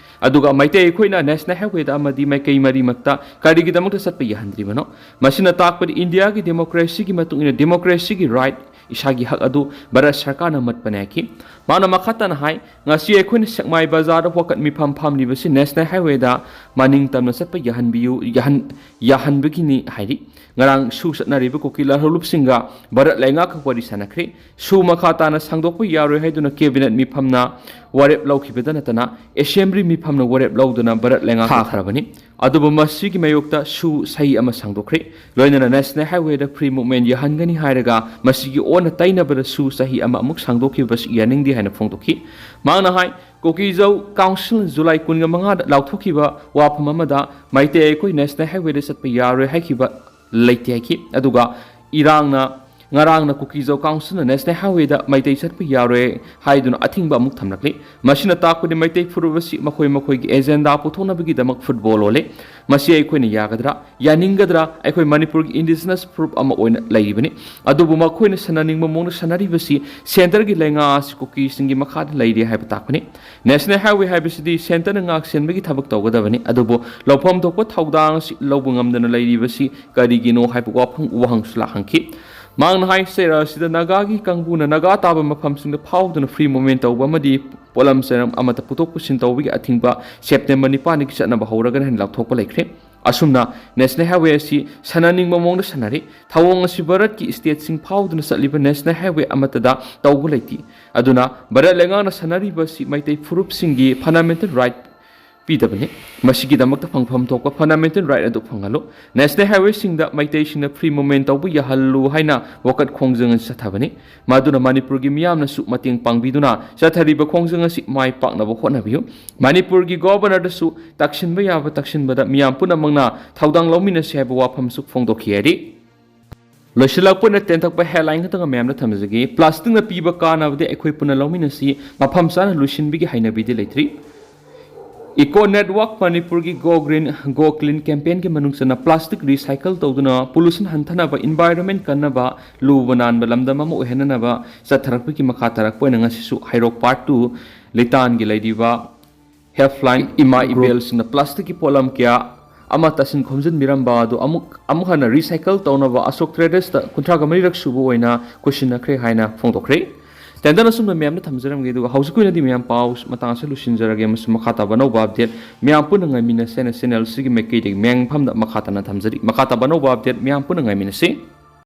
ꯑꯗꯨꯒ ꯃꯩꯇꯩ ꯑꯩꯈꯣꯏꯅ ꯅꯦꯁꯅꯦꯜ ꯍꯥꯏꯋꯦꯗ ꯑꯃꯗꯤ ꯃꯥꯏꯀꯩ ꯃꯔꯤꯃꯛꯇ ꯀꯔꯤꯒꯤꯗꯃꯛꯇ ꯆꯠꯄ ꯌꯥꯍꯟꯗ꯭ꯔꯤꯕꯅꯣ? ꯃꯁꯤꯅ ꯇꯥꯛꯄꯗꯤ ꯏꯟꯗꯤꯌꯥꯒꯤ ꯗꯦꯃꯣꯀ꯭ꯔꯦꯁꯤꯒꯤ ꯃꯇꯨꯡ ꯏꯟꯅ ꯗꯦꯃꯣꯀ꯭ꯔꯦꯁꯤꯒꯤ ꯔꯥꯏꯠ, ꯏꯁꯥꯒꯤ ꯍꯛ ꯑꯗꯨ ꯚꯥꯔꯠ ꯁꯔꯀꯥꯔꯅ ꯃꯠꯄꯅꯦ ꯍꯥꯏꯈꯤ꯫ ꯃꯥꯅ ꯃꯈꯥ ꯇꯥꯅ ꯍꯥꯏ, ꯉꯁꯤ ꯑꯩꯈꯣꯏꯅ ꯁꯦꯛꯃꯥꯏ ꯕꯖꯥꯔꯗ ꯋꯥꯀꯠ ꯃꯤꯐꯝ ꯐꯝꯂꯤꯕꯁꯤ ꯅꯦꯁꯅꯦꯜ ꯍꯥꯏꯋꯦꯗ ꯃꯅꯤꯡ ꯇꯝꯅ ꯆꯠꯄ ꯌꯥꯍꯟꯕꯤꯌꯨ, ꯌꯥꯍꯟ-, ꯌꯥꯍꯟꯕꯒꯤꯅꯤ ꯍꯥꯏꯔꯤ꯫ ꯉꯔꯥꯡ ꯁꯨ ꯆꯠꯅꯔꯤꯕ ꯀꯨꯀꯤ ꯂꯥꯜꯍꯧꯂꯨꯞꯁꯤꯡꯒ ꯚꯥꯔꯠ ꯂꯩꯉꯥꯛꯀ ꯋꯥꯔꯤ ꯁꯥꯟꯅꯈ꯭ꯔꯦ꯫ ꯁꯨ ꯃꯈꯥ ꯇꯥꯅ ꯁꯥꯡꯗꯣꯛꯄ ꯌꯥꯔꯣꯏ ꯍꯥꯏꯗꯨꯅ ꯀꯦꯕꯤꯅꯦꯠ ꯃꯤꯐꯝꯅ ꯋꯥꯔꯦꯞ ꯂꯧꯈꯤꯕꯗ ꯅꯠꯇꯅ ꯑꯦꯁꯦꯝꯕ꯭ꯂꯤ ꯃꯤꯐꯝꯅ ꯋꯥꯔꯦꯞ ꯂꯧꯗꯨꯅ ꯚꯥꯔꯠ ꯂꯩꯉꯥꯛ ꯊꯥꯈ꯭ꯔꯕꯅꯤ꯫ ꯑꯗꯨꯕꯨ ꯃꯁꯤꯒꯤ ꯃꯥꯌꯣꯛꯇ ꯁꯨ ꯁꯍꯤ ꯑꯃ ꯁꯥꯡꯗꯣꯛꯈ꯭ꯔꯦ꯫ ꯂꯣꯏꯅꯅ ꯅꯦꯁꯅꯦꯜ ꯍꯥꯏꯋꯦꯗ ꯐ꯭ꯔꯤ ꯃꯨꯚꯃꯦꯟ ꯌꯥꯍꯟꯒꯅꯤ ꯍꯥꯏꯔꯒ ꯃꯁꯤꯒꯤ ꯑꯣꯟꯅ ꯇꯩꯅꯕꯗ ꯁꯨ ꯁꯍꯤ ꯑꯃ ꯑꯃꯨꯛ ꯁꯥꯡꯗꯣꯛꯈꯤꯕꯁꯤ ꯌꯥꯅꯤꯡꯗꯦ ꯍꯥꯏꯅ ꯐꯣꯡꯗꯣꯛꯈꯤ꯫ ꯃꯍꯥꯛꯅ ꯍꯥꯏ, ꯀꯨꯀꯤꯖꯧ ꯀꯥꯎꯟꯁꯤꯜ ꯖꯨꯂꯥꯏ ꯀꯨꯟꯒ ꯃꯉꯥꯗ ꯂꯥꯎꯊꯣꯛꯈꯤꯕ ꯋꯥꯐꯝ ꯑꯃꯗ ꯃꯩꯇꯩ ꯑꯩꯈꯣꯏ ꯅꯦꯁꯅꯦꯜ ꯍꯥꯏꯋꯦꯗ ꯆꯠꯄ ꯌꯥꯔꯣꯏ ꯍꯥꯏꯈꯤꯕ ꯂꯩꯇꯦ ꯍꯥꯏꯈꯤ꯫ ꯑꯗꯨꯒ ꯏꯔꯥꯡꯅ, ꯉꯔꯥꯡꯅ ꯀꯨꯀꯤꯖꯧ ꯀꯥꯎꯟꯁꯤꯜꯅ ꯅꯦꯁꯅꯦꯜ ꯍꯥꯏꯋꯦꯗ ꯃꯩꯇꯩ ꯆꯠꯄ ꯌꯥꯔꯣꯏ ꯍꯥꯏꯗꯨꯅ ꯑꯊꯤꯡꯕ ꯑꯃꯨꯛ ꯊꯝꯂꯛꯂꯤ꯫ ꯃꯁꯤꯅ ꯇꯥꯛꯄꯗꯤ ꯃꯩꯇꯩ ꯐꯨꯔꯨꯞ ꯑꯁꯤ ꯃꯈꯣꯏ ꯃꯈꯣꯏꯒꯤ ꯑꯦꯖꯦꯟꯗꯥ ꯄꯨꯊꯣꯛꯅꯕꯒꯤꯗꯃꯛ ꯐꯨꯠꯕꯣꯜ ꯑꯣꯜꯂꯦ꯫ ꯃꯁꯤ ꯑꯩꯈꯣꯏꯅ ꯌꯥꯒꯗ꯭ꯔꯥ? ꯌꯥꯅꯤꯡꯒꯗ꯭ꯔꯥ? ꯑꯩꯈꯣꯏ ꯃꯅꯤꯄꯨꯔꯒꯤ ꯏꯟꯗꯤꯖꯤꯅꯁ ꯐꯨꯔꯨꯞ ꯑꯃ ꯑꯣꯏꯅ ꯂꯩꯔꯤꯕꯅꯤ꯫ ꯑꯗꯨꯕꯨ ꯃꯈꯣꯏꯅ ꯁꯥꯟꯅꯅꯤꯡꯕ ꯃꯑꯣꯡꯗ ꯁꯥꯟꯅꯔꯤꯕꯁꯤ ꯁꯦꯟꯇꯔꯒꯤ ꯂꯩꯉꯥꯛ ꯑꯁꯤ ꯀꯨꯀꯤꯁꯤꯡꯒꯤ ꯃꯈꯥꯗ ꯂꯩꯔꯤ ꯍꯥꯏꯕ ꯇꯥꯛꯄꯅꯤ꯫ ꯅꯦꯁꯅꯦꯜ ꯍꯥꯏꯋꯦ ꯍꯥꯏꯕꯁꯤꯗꯤ ꯁꯦꯟꯇꯔꯅ ꯉꯥꯛ ꯁꯦꯟꯕꯒꯤ ꯊꯕꯛ ꯇꯧꯒꯗꯕꯅꯤ꯫ ꯑꯗꯨꯕꯨ ꯂꯧꯐꯝ ꯊꯣꯛꯄ ꯊꯧꯗꯥꯡ ꯑꯁꯤ ꯂꯧꯕ ꯉꯝꯗꯅ ꯂꯩꯔꯤꯕꯁꯤ ꯀꯔꯤꯒꯤꯅꯣ ꯍꯥꯏꯕ ꯋꯥꯐꯝ, ꯋꯥꯍꯪꯁꯨ ꯂꯥꯛꯍꯟꯈꯤ꯫ ꯃꯍꯥꯛꯅ ꯍꯥꯏ, ꯆꯩꯔꯥꯛ ꯑꯁꯤꯗ ꯅꯥꯒꯥꯒꯤ ꯀꯥꯡꯕꯨꯅ ꯅꯥꯒꯥ ꯇꯥꯕ ꯃꯐꯝꯁꯤꯡꯗ ꯐꯥꯎꯗꯨꯅ ꯐ꯭ꯔꯤ ꯃꯨꯚꯃꯦꯟ ꯇꯧꯕ ꯑꯃꯗꯤ ꯄꯣꯠꯂꯝ ꯆꯩꯔꯝ ꯑꯃꯠꯇ ꯄꯨꯊꯣꯛ ꯄꯨꯁꯤꯟ ꯇꯧꯕꯒꯤ ꯑꯊꯤꯡꯕ ꯁꯦꯞꯇꯦꯝꯕꯔ ꯅꯤꯄꯥꯟꯗꯒꯤ ꯆꯠꯅꯕ ꯍꯧꯔꯒꯅꯤ ꯍꯥꯏꯅ ꯂꯥꯎꯊꯣꯛꯄ ꯂꯩꯈ꯭ꯔꯦ꯫ ꯑꯁꯨꯝꯅ ꯅꯦꯁꯅꯦꯜ ꯍꯥꯏꯋꯦ ꯑꯁꯤ ꯁꯥꯟꯅꯅꯤꯡꯕ ꯃꯑꯣꯡꯗ ꯁꯥꯟꯅꯔꯤ꯫ ꯊꯧꯑꯣꯡ ꯑꯁꯤ ꯚꯥꯔꯠꯀꯤ ꯁ꯭ꯇꯦꯠꯁꯤꯡ ꯐꯥꯎꯗꯨꯅ ꯆꯠꯂꯤꯕ ꯅꯦꯁꯅꯦꯜ ꯍꯥꯏꯋꯦ ꯑꯃꯠꯇꯗ ꯇꯧꯕ ꯂꯩꯇꯦ꯫ ꯑꯗꯨꯅ ꯚꯥꯔꯠ ꯂꯩꯉꯥꯛꯅ ꯁꯥꯟꯅꯔꯤꯕ ꯑꯁꯤ ꯃꯩꯇꯩ ꯐꯨꯔꯨꯞꯁꯤꯡꯒꯤ ꯐꯟꯗꯥꯃꯦꯟꯇꯦꯜ ꯔꯥꯏꯠ ꯄꯤꯗꯕꯅꯤ꯫ ꯃꯁꯤꯒꯤꯗꯃꯛꯇ ꯐꯪꯐꯝ ꯊꯣꯛꯄ ꯐꯟꯗꯥꯃꯦꯟꯇꯦꯜ ꯔꯥꯏꯠ ꯑꯗꯨ ꯐꯪꯍꯜꯂꯨ꯫ ꯅꯦꯁꯅꯦꯜ ꯍꯥꯏꯋꯦꯁꯤꯡꯗ ꯃꯩꯇꯩꯁꯤꯡꯅ ꯐ꯭ꯔꯤ ꯃꯨꯚꯃꯦꯟ ꯇꯧꯕ ꯌꯥꯍꯜꯂꯨ ꯍꯥꯏꯅ ꯋꯥꯀꯠ ꯈꯣꯡꯖꯪ ꯑꯁꯤ ꯆꯠꯊꯕꯅꯤ꯫ ꯃꯗꯨꯅ ꯃꯅꯤꯄꯨꯔꯒꯤ ꯃꯤꯌꯥꯝꯅꯁꯨ ꯃꯇꯦꯡ ꯄꯥꯡꯕꯤꯗꯨꯅ ꯆꯠꯊꯔꯤꯕ ꯈꯣꯡꯖꯪ ꯑꯁꯤ ꯃꯥꯏ ꯄꯥꯛꯅꯕ ꯍꯣꯠꯅꯕꯤꯌꯨ꯫ ꯃꯅꯤꯄꯨꯔꯒꯤ ꯒꯣꯚꯔꯅꯔꯗꯁꯨ ꯇꯛꯁꯤꯟꯕ ꯌꯥꯕ ꯇꯛꯁꯤꯟꯕꯗ ꯃꯤꯌꯥꯝ ꯄꯨꯝꯅꯃꯛꯅ ꯊꯧꯗꯥꯡ ꯂꯧꯃꯤꯟꯅꯁꯤ ꯍꯥꯏꯕ ꯋꯥꯐꯝꯁꯨ ꯐꯣꯡꯗꯣꯛꯈꯤ ꯍꯥꯏꯔꯤ꯫ ꯂꯣꯏꯁꯤꯜꯂꯛꯄ ꯑꯣꯏꯅ ꯇꯦꯟꯊꯛꯄ ꯍꯦꯗꯂꯥꯏꯟ ꯈꯛꯇꯪ ꯃꯌꯥꯝꯗ ꯊꯝꯖꯒꯦ꯫ ꯄ꯭ꯂꯥꯁꯇꯤꯛꯅ ꯄꯤꯕ ꯀꯥꯟꯅꯕꯗꯤ ꯑꯩꯈꯣꯏ ꯄꯨꯟꯅ ꯂꯧꯃꯤꯟꯅꯁꯤ, ꯃꯐꯝ ꯆꯥꯅ ꯂꯣꯏꯁꯤꯟꯕꯒꯤ ꯍꯩꯅꯕꯤꯗꯤ ꯂꯩꯇ꯭ꯔꯤ꯫ Eco Network ꯃꯅꯤꯄꯨꯔꯒꯤ Go Green Go Clean campaignꯒꯤ ꯃꯅꯨꯡ ꯆꯟꯅ plastic recycle ꯇꯧꯗꯨꯅ pollution ꯍꯟꯊꯅꯕ, environment ꯀꯟꯅꯕ, ꯂꯨꯕ ꯅꯥꯟꯕ ꯂꯝꯗꯝ ꯑꯃ ꯑꯣꯏꯍꯟꯅꯅꯕ ꯆꯠꯊꯔꯛꯄꯒꯤ ꯃꯈꯥ ꯇꯥꯔꯛꯄ ꯑꯣꯏꯅ ꯉꯁꯤꯁꯨ ꯍꯩꯔꯣꯛ Part Two ꯂꯩꯇꯥꯟꯒꯤ ꯂꯩꯔꯤꯕ Helpline ꯏꯃꯥ ꯏꯕꯦꯜꯁꯤꯡꯅ plasticꯀꯤ ꯄꯣꯠꯂꯝ ꯀꯌꯥ ꯑꯃ ꯇꯥꯁꯤꯟ ꯈꯣꯝꯖꯤꯟꯕꯤꯔꯝꯕ ꯑꯗꯨ ꯑꯃꯨꯛ, ꯑꯃꯨꯛ ꯍꯟꯅ recycle ꯇꯧꯅꯕ ꯑꯁꯣꯛ ꯇ꯭ꯔꯦꯗꯔꯁꯇ ꯀꯨꯟꯊ꯭ꯔꯥꯒ ꯃꯔꯤꯔꯛ ꯁꯨꯕ ꯑꯣꯏꯅ ꯈꯨꯠꯁꯤꯟꯅꯈ꯭ꯔꯦ ꯍꯥꯏꯅ ꯐꯣꯡꯗꯣꯛꯈ꯭ꯔꯦ꯫ ꯇꯦꯟꯗꯟ ꯑꯁꯨꯝꯅ ꯃꯌꯥꯝꯗ ꯊꯝꯖꯔꯝꯒꯦ, ꯑꯗꯨꯒ ꯍꯧꯖꯤꯛꯀꯤ ꯑꯣꯏꯅꯗꯤ ꯃꯌꯥꯝ ꯄꯥꯎ ꯃꯇꯥꯡ ꯑꯁꯤꯗ ꯂꯣꯏꯁꯤꯟꯖꯔꯒꯦ, ꯑꯃꯁꯨꯡ ꯃꯈꯥ ꯇꯥꯕ ꯑꯅꯧꯕ update ꯃꯌꯥꯝ ꯄꯨꯟꯅ ꯉꯥꯏꯃꯤꯟꯅꯁꯦꯅ channel ꯑꯁꯤꯒꯤ ꯃꯥꯏꯀꯩꯗꯒꯤ ꯃꯌꯥꯝ ꯃꯐꯝꯗ ꯃꯈꯥ ꯇꯥꯅ ꯊꯝꯖꯔꯤ꯫ ꯃꯈꯥ ꯇꯥꯕ ꯑꯅꯧꯕ update ꯃꯌꯥꯝ ꯄꯨꯟꯅ ꯉꯥꯏꯃꯤꯟꯅꯁꯤ꯫